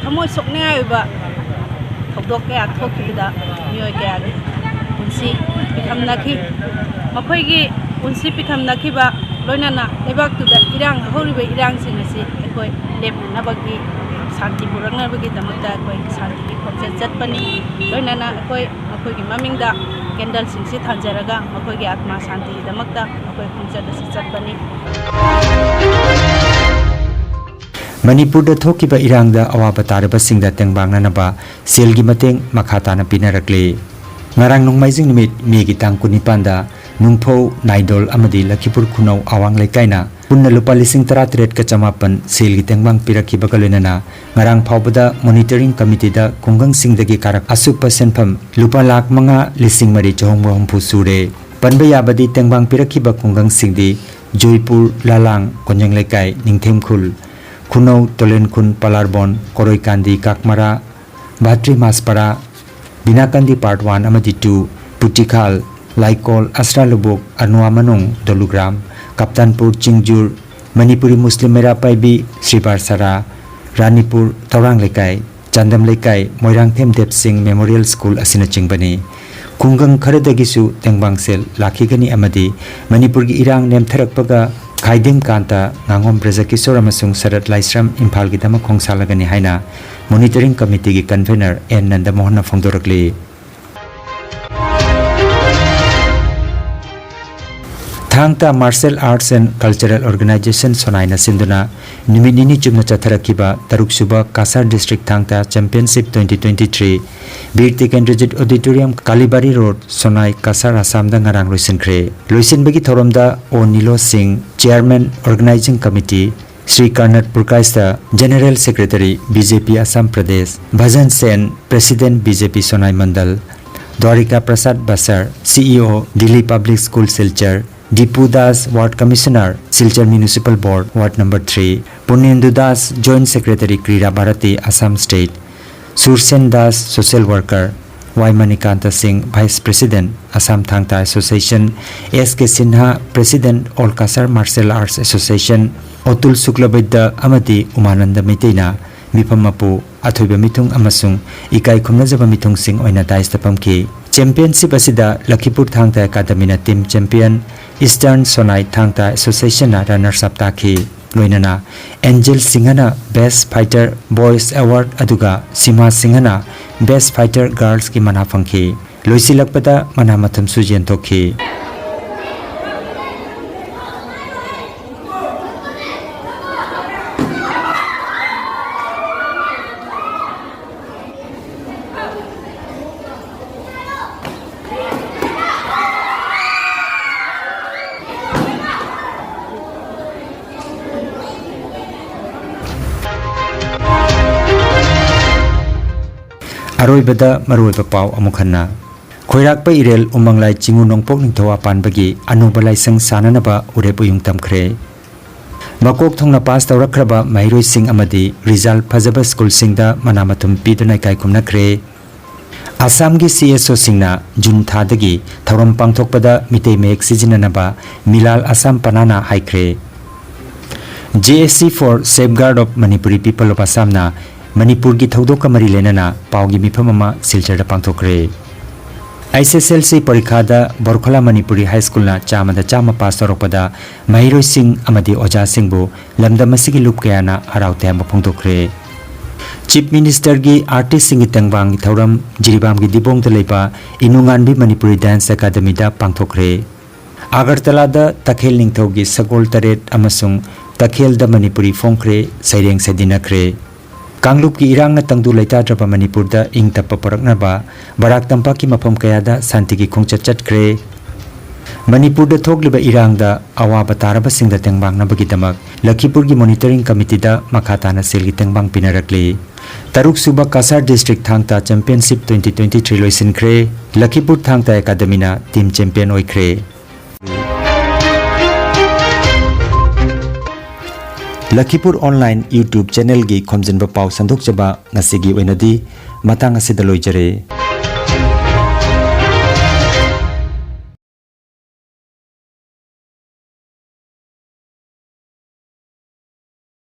ꯊꯃꯣꯏ ꯁꯣꯛꯅꯤꯡꯉꯥꯏ ꯑꯣꯏꯕ ꯊꯧꯗꯣꯛ ꯀꯌꯥ ꯊꯣꯛꯈꯤꯕꯗ ꯃꯤꯑꯣꯏ ꯀꯌꯥꯒꯤ ꯄꯨꯟꯁꯤ ꯄꯤꯈꯝꯅꯈꯤ꯫ ꯃꯈꯣꯏꯒꯤ ꯄꯨꯟꯁꯤ ꯄꯤꯈꯝꯅꯈꯤꯕ ꯂꯣꯏꯅꯅ ꯂꯩꯕꯥꯛꯇꯨꯗ ꯏꯔꯥꯡ ꯍꯧꯔꯤꯕ ꯏꯔꯥꯡꯁꯤꯡ ꯑꯁꯤ ꯑꯩꯈꯣꯏ ꯂꯦꯞꯅꯅꯕꯒꯤ, ꯁꯥꯟꯇꯤ ꯄꯨꯔꯛꯅꯕꯒꯤꯗꯃꯛꯇ ꯑꯩꯈꯣꯏ ꯁꯥꯟꯇꯤꯒꯤ ꯈꯣꯡꯆꯠ ꯆꯠꯄꯅꯤ꯫ ꯂꯣꯏꯅꯅ ꯑꯩꯈꯣꯏ ꯃꯈꯣꯏꯒꯤ ꯃꯃꯤꯡꯗ ꯀꯦꯟꯗꯜꯁꯤꯡꯁꯤ ꯊꯥꯟꯖꯔꯒ ꯃꯈꯣꯏꯒꯤ ꯑꯥꯠꯃꯥ ꯁꯥꯟꯇꯤꯒꯤꯗꯃꯛꯇ ꯑꯩꯈꯣꯏ ꯈꯣꯡꯆꯠ ꯑꯁꯤ ꯆꯠꯄꯅꯤ꯫ ꯃꯅꯤꯄꯨꯔꯗ ꯊꯣꯛꯈꯤꯕ ꯏꯔꯥꯡꯗ ꯑꯋꯥꯕ ꯇꯥꯔꯕꯁꯤꯡꯗ ꯇꯦꯡꯕꯥꯡꯅꯅꯕ ꯁꯦꯜꯒꯤ ꯃꯇꯦꯡ ꯃꯈꯥ ꯇꯥꯅ ꯄꯤꯅꯔꯛꯂꯤ꯫ ꯉꯔꯥꯡ ꯅꯣꯡꯃꯥꯏꯖꯤꯡ ꯅꯨꯃꯤꯠ ꯃꯦꯒꯤ ꯇꯥꯡ ꯀꯨꯟꯅꯤꯄꯥꯟꯗ ꯅꯨꯡꯐꯧ, ꯅꯥꯏꯗꯣꯜ ꯑꯃꯗꯤ ꯂꯈꯤꯄꯨꯔ ꯈꯨꯅꯧ ꯑꯋꯥꯡ ꯂꯩꯀꯥꯏꯅ ꯄꯨꯟꯅ ꯂꯨꯄꯥ ꯂꯤꯁꯤꯡ ꯇꯔꯥꯇꯔꯦꯠꯀ ꯆꯃꯥꯄꯟ ꯁꯦꯜꯒꯤ ꯇꯦꯡꯕꯥꯡ ꯄꯤꯔꯛꯈꯤꯕꯒ ꯂꯣꯏꯅꯅ ꯉꯔꯥꯡ ꯐꯥꯎꯕꯗ ꯃꯣꯅꯤꯇꯔꯤꯡ ꯀꯃꯤꯇꯤꯗ ꯈꯨꯡꯒꯪꯁꯤꯡꯗꯒꯤ ꯀꯥꯔꯛ ꯑꯁꯨꯞꯄ ꯁꯦꯟꯐꯝ ꯂꯨꯄꯥ ꯂꯥꯈ ꯃꯉꯥ ꯂꯤꯁꯤꯡ ꯃꯔꯤ ꯆꯍꯨꯝꯒ ꯍꯨꯝꯐꯨ ꯁꯨꯔꯦ꯫ ꯄꯟꯕ ꯌꯥꯕꯗꯤ ꯇꯦꯡꯕꯥꯡ ꯄꯤꯔꯛꯈꯤꯕ ꯈꯨꯡꯒꯪꯁꯤꯡꯗꯤ ꯖꯣꯏꯄꯨꯔ, ꯂꯥꯂꯥꯡ, ꯀꯣꯟꯖꯦꯡ ꯂꯩꯀꯥꯏ, ꯅꯤꯡꯊꯦꯝꯈꯨꯜ, ꯈꯨꯅꯧ, ꯇꯣꯂꯦꯟꯈꯨꯟ, ꯄꯂꯥꯔꯕꯣꯟ, ꯀꯣꯔꯣꯏꯀꯥꯟꯗꯤ, ꯀꯥꯛꯃꯔꯥ, ꯚꯥꯇ꯭ꯔꯤ ꯃꯥꯁꯄꯔꯥ, ꯕꯤꯅꯥꯀꯥꯟꯗꯤ part one ꯑꯃꯗꯤ two, ꯄꯨꯇꯤꯈꯥꯜ, ꯂꯥꯏꯀꯣꯜ, ꯑꯁ꯭ꯔꯥ ꯂꯨꯕꯨꯛ, ꯑꯅꯨꯋꯥ ꯃꯅꯨꯡ, ꯗꯣꯂꯨꯒ꯭ꯔꯥꯝ, ꯀꯞꯇꯥꯟꯄꯨꯔ, ꯆꯤꯡꯖꯨꯔ, ꯃꯅꯤꯄꯨꯔꯤ ꯃꯨꯁꯂꯤꯝ ꯃꯩꯔꯥ ꯄꯥꯏꯕꯤ, ꯁ꯭ꯔꯤꯕꯥꯔ ꯁꯔꯥ, ꯔꯥꯅꯤꯄꯨꯔ, ꯊꯧꯔꯥꯡ ꯂꯩꯀꯥꯏ, ꯆꯥꯟꯗꯝ ꯂꯩꯀꯥꯏ, ꯃꯣꯏꯔꯥꯡꯊꯦꯝ ꯗꯦꯕ ꯁꯤꯡ ꯃꯦꯃꯣꯔꯤꯌꯦꯜ ꯁ꯭ꯀꯨꯜ ꯑꯁꯤꯅꯆꯤꯡꯕꯅꯤ꯫ ꯈꯨꯡꯒꯪ ꯈꯔꯗꯒꯤꯁꯨ ꯇꯦꯡꯕꯥꯡ ꯁꯦꯜ ꯂꯥꯛꯈꯤꯒꯅꯤ ꯑꯃꯗꯤ ꯃꯅꯤꯄꯨꯔꯒꯤ ꯏꯔꯥꯡ ꯅꯦꯝꯊꯔꯛꯄꯒ ꯈꯥꯏꯗꯤꯝ ꯀꯥꯟꯇ, ꯉꯥꯉꯣꯝ ꯕ꯭ꯔꯖꯀꯤꯁꯣꯔ ꯑꯃꯁꯨꯡ ꯁꯔꯠ ꯂꯥꯏꯁ꯭ꯔꯝ ꯏꯝꯐꯥꯜꯒꯤꯗꯃꯛ ꯈꯣꯡꯁꯥꯜꯂꯒꯅꯤ ꯍꯥꯏꯅ ꯃꯣꯅꯤꯇꯔꯤꯡ ꯀꯃꯤꯇꯤꯒꯤ ꯀꯟꯚꯦꯅꯔ ꯑꯦꯟ ꯅꯟꯗꯃꯣꯍꯟꯅ ꯐꯣꯡꯗꯣꯔꯛꯂꯤ꯫ ꯊꯥꯡ ꯇꯥ Martial Arts and Cultural Organization ꯁꯣꯅꯥꯏꯅ ꯁꯤꯟꯗꯨꯅ ꯅꯨꯃꯤꯠ ꯅꯤꯅꯤ ꯆꯨꯞꯅ ꯆꯠꯊꯔꯛꯈꯤꯕ ꯇꯔꯨꯛꯁꯨꯕ Cachar District Thang Ta Championship twenty twenty-three Bir ꯇꯤꯀꯦꯟꯗ꯭ꯔꯖꯤꯠ Auditorium, ꯀꯥꯂꯤꯕꯥꯔꯤ ꯔꯣꯗ, ꯁꯣꯅꯥꯏ, ꯀꯁꯥꯔ, ꯑꯁꯥꯝꯗ ꯉꯔꯥꯡ ꯂꯣꯏꯁꯤꯟꯈ꯭ꯔꯦ꯫ ꯂꯣꯏꯁꯤꯟꯕꯒꯤ ꯊꯧꯔꯝꯗ ꯑꯣ ꯅꯤꯂꯣ ꯁꯤꯡ, Chairman, Organizing Committee, Shri Karnat Purkayastha, General Secretary, B J P Assam Pradesh, Bhajan Sen, President, B J P Sonai Mandal, Dwarika Prasad Basar, C E O, Delhi Public School, Silchar, Dipu Das, Ward Commissioner, Silchar Municipal Board, Ward number three, Purnendu Das, Joint Secretary, Krira Bharati, Assam State, Sursen Das, Social Worker, Y Manikanta Singh, Vice President, Assam Thangta Association, S K Sinha, President, All Kasar Martial Arts Association, Otul Suklabidya ꯑꯃꯗꯤ ꯎꯃꯥꯅꯟꯗ ꯃꯩꯇꯩꯅ ꯃꯤꯐꯝ ꯃꯄꯨ, ꯑꯊꯣꯏꯕ ꯃꯤꯊꯨꯡ ꯑꯃꯁꯨꯡ ꯏꯀꯥꯏ ꯈꯨꯝꯅꯖꯕ ꯃꯤꯊꯨꯡꯁꯤꯡ ꯑꯣꯏꯅ dais ꯇ ꯐꯝꯈꯤ꯫ Championship ꯑꯁꯤꯗ ꯂꯈꯤꯄꯨꯔ ꯊꯥꯡ ꯇꯥ ꯑꯦꯀꯥꯗꯃꯤꯅ team champion, Eastern Sonai Thangta Association ꯅ runners up ꯇꯥꯈꯤ꯫ ꯂꯣꯏꯅꯅ ꯑꯦꯟꯖꯦꯜ ꯁꯤꯡꯍꯅ Best Fighter Boys Award ꯑꯗꯨꯒ ꯁꯤꯃꯥ ꯁꯤꯡꯍꯅ Best Fighter Girls ꯀꯤ ꯃꯅꯥ ꯐꯪꯈꯤ꯫ ꯂꯣꯏꯁꯤꯜꯂꯛꯄꯗ ꯃꯅꯥ ꯃꯊꯨꯝꯁꯨ ꯌꯦꯟꯊꯣꯛꯈꯤ꯫ ꯑꯔꯣꯏꯕꯗ ꯃꯔꯨꯑꯣꯏꯕ ꯄꯥꯎ ꯑꯃꯨꯛ ꯍꯟꯅ꯫ ꯈꯣꯏꯔꯥꯛꯄ ꯏꯔꯦꯜ ꯎꯃꯪꯂꯥꯏ ꯆꯤꯡꯉꯨ ꯅꯣꯡꯄꯣꯛ ꯅꯤꯡꯊꯧ ꯄꯥꯟꯕꯒꯤ ꯑꯅꯧꯕ ꯂꯥꯏꯁꯪ ꯁꯥꯅꯅꯕ ꯎꯔꯦꯞ ꯎꯌꯨꯡ ꯇꯝꯈ꯭ꯔꯦ꯫ ꯃꯀꯣꯛ ꯊꯣꯡꯅ pass ꯇꯧꯔꯛꯈ꯭ꯔꯕ ꯃꯍꯩꯔꯣꯏꯁꯤꯡ ꯑꯃꯗꯤ result ꯐꯖꯕ school ꯁꯤꯡꯗ ꯃꯅꯥ ꯃꯊꯨꯝ ꯄꯤꯗꯨꯅ ꯏꯀꯥꯏ ꯈꯨꯝꯅꯈ꯭ꯔꯦ꯫ ꯑꯁꯥꯝꯒꯤ C S O ꯁꯤꯡꯅ ꯖꯨꯟ ꯊꯥꯗꯒꯤ ꯊꯧꯔꯝ ꯄꯥꯡꯊꯣꯛꯄꯗ ꯃꯤꯇꯩ ꯃꯌꯦꯛ ꯁꯤꯖꯤꯟꯅꯅꯕ ꯃꯤꯂꯥꯜ ꯑꯁꯥꯝ ꯄꯅꯥꯅ ꯍꯥꯏꯈ꯭ꯔꯦ꯫ J S C for Safeguard of Manipuri People of Assam ꯅ ꯃꯅꯤꯄꯨꯔꯒꯤ ꯊꯧꯗꯣꯛꯀ ꯃꯔꯤ ꯂꯩꯅꯅ ꯄꯥꯎꯒꯤ ꯃꯤꯐꯝ ꯑꯃ ꯁꯤꯜꯆꯔꯗ ꯄꯥꯡꯊꯣꯛꯈ꯭ꯔꯦ꯫ H S S L C ꯄꯔꯤꯈꯥꯗ ꯕꯣꯔꯈꯂꯥ Manipuri ꯍꯥꯏ ꯁ꯭ꯀꯨꯜꯅ ꯆꯥꯝꯃꯗ ꯆꯥꯝꯃ pass ꯇꯧꯔꯛꯄꯗ ꯃꯍꯩꯔꯣꯏꯁꯤꯡ ꯑꯃꯗꯤ ꯑꯣꯖꯥꯁꯤꯡꯕꯨ ꯂꯝꯗꯝ ꯑꯁꯤꯒꯤ ꯂꯨꯞ ꯀꯌꯥꯅ ꯍꯔꯥꯎ ꯇꯌꯥꯝꯕ ꯐꯣꯡꯗꯣꯛꯈ꯭ꯔꯦ꯫ Chief Minister ꯒꯤ artist ꯁꯤꯡꯒꯤ ꯇꯦꯡꯕꯥꯡꯒꯤ ꯊꯧꯔꯝ ꯖꯤꯔꯤꯕꯥꯝꯒꯤ ꯗꯤꯕꯣꯡꯗ ꯂꯩꯕ ꯏꯅꯨꯉꯥꯟꯕꯤ ꯃꯅꯤꯄꯨꯔꯤ Dance Academy ꯗ ꯄꯥꯡꯊꯣꯛꯈ꯭ꯔꯦ꯫ ꯑꯒꯔꯇꯂꯥꯗ ꯇꯈꯦꯜ ꯅꯤꯡꯊꯧꯒꯤ ꯁꯒꯣꯜ ꯇꯔꯦꯠ ꯑꯃꯁꯨꯡ ꯇꯈꯦꯜꯗ ꯃꯅꯤꯄꯨꯔꯤ ꯐꯣꯡꯈ꯭ꯔꯦ, ꯁꯩꯔꯦꯡ ꯁꯩꯗꯤꯟꯅꯈ꯭ꯔꯦ꯫ ꯀꯥꯡꯂꯨꯞꯀꯤ ꯏꯔꯥꯡꯅ ꯇꯪꯗꯨ ꯂꯩꯇꯥꯗ꯭ꯔꯕ ꯃꯅꯤꯄꯨꯔꯗ ꯏꯪ ꯇꯞꯄ ꯄꯨꯔꯛꯅꯕ ꯕꯔꯥꯛ ꯇꯝꯄꯥꯛꯀꯤ ꯃꯐꯝ ꯀꯌꯥꯗ ꯁꯥꯟꯇꯤꯒꯤ ꯈꯣꯡꯆꯠ ꯆꯠꯈ꯭ꯔꯦ꯫ ꯃꯅꯤꯄꯨꯔꯗ ꯊꯣꯛꯂꯤꯕ ꯏꯔꯥꯡꯗ ꯑꯋꯥꯕ ꯇꯥꯔꯕꯁꯤꯡꯗ ꯇꯦꯡꯕꯥꯡꯅꯕꯒꯤꯗꯃꯛ ꯂꯈꯤꯄꯨꯔꯒꯤ Monitoring Committee ꯗ ꯃꯈꯥ ꯇꯥꯅ ꯁꯦꯜꯒꯤ ꯇꯦꯡꯕꯥꯡ ꯄꯤꯅꯔꯛꯂꯤ꯫ ꯇꯔꯨꯛ ꯁꯨꯕ ꯀꯁꯥꯔ District ꯊꯥꯡ ꯇꯥ Championship twenty twenty three ꯂꯣꯏꯁꯤꯟꯈ꯭ꯔꯦ꯫ ꯂꯈꯤꯄꯨꯔ ꯊꯥꯡ ꯇꯥ Academy ꯅ team champion ꯑꯣꯏꯈ꯭ꯔꯦ꯫ ꯂꯈꯤꯄꯨꯔ ꯑꯣꯟꯂꯥꯏꯟ YouTube ꯆꯦꯅꯦꯜꯒꯤ ꯈꯣꯝꯖꯤꯟꯕ ꯄꯥꯎ ꯁꯟꯗꯣꯛꯆꯕ ꯉꯁꯤꯒꯤ ꯑꯣꯏꯅꯗꯤ ꯃꯇꯥꯡ ꯑꯁꯤꯗ ꯂꯣꯏꯖꯔꯦ꯫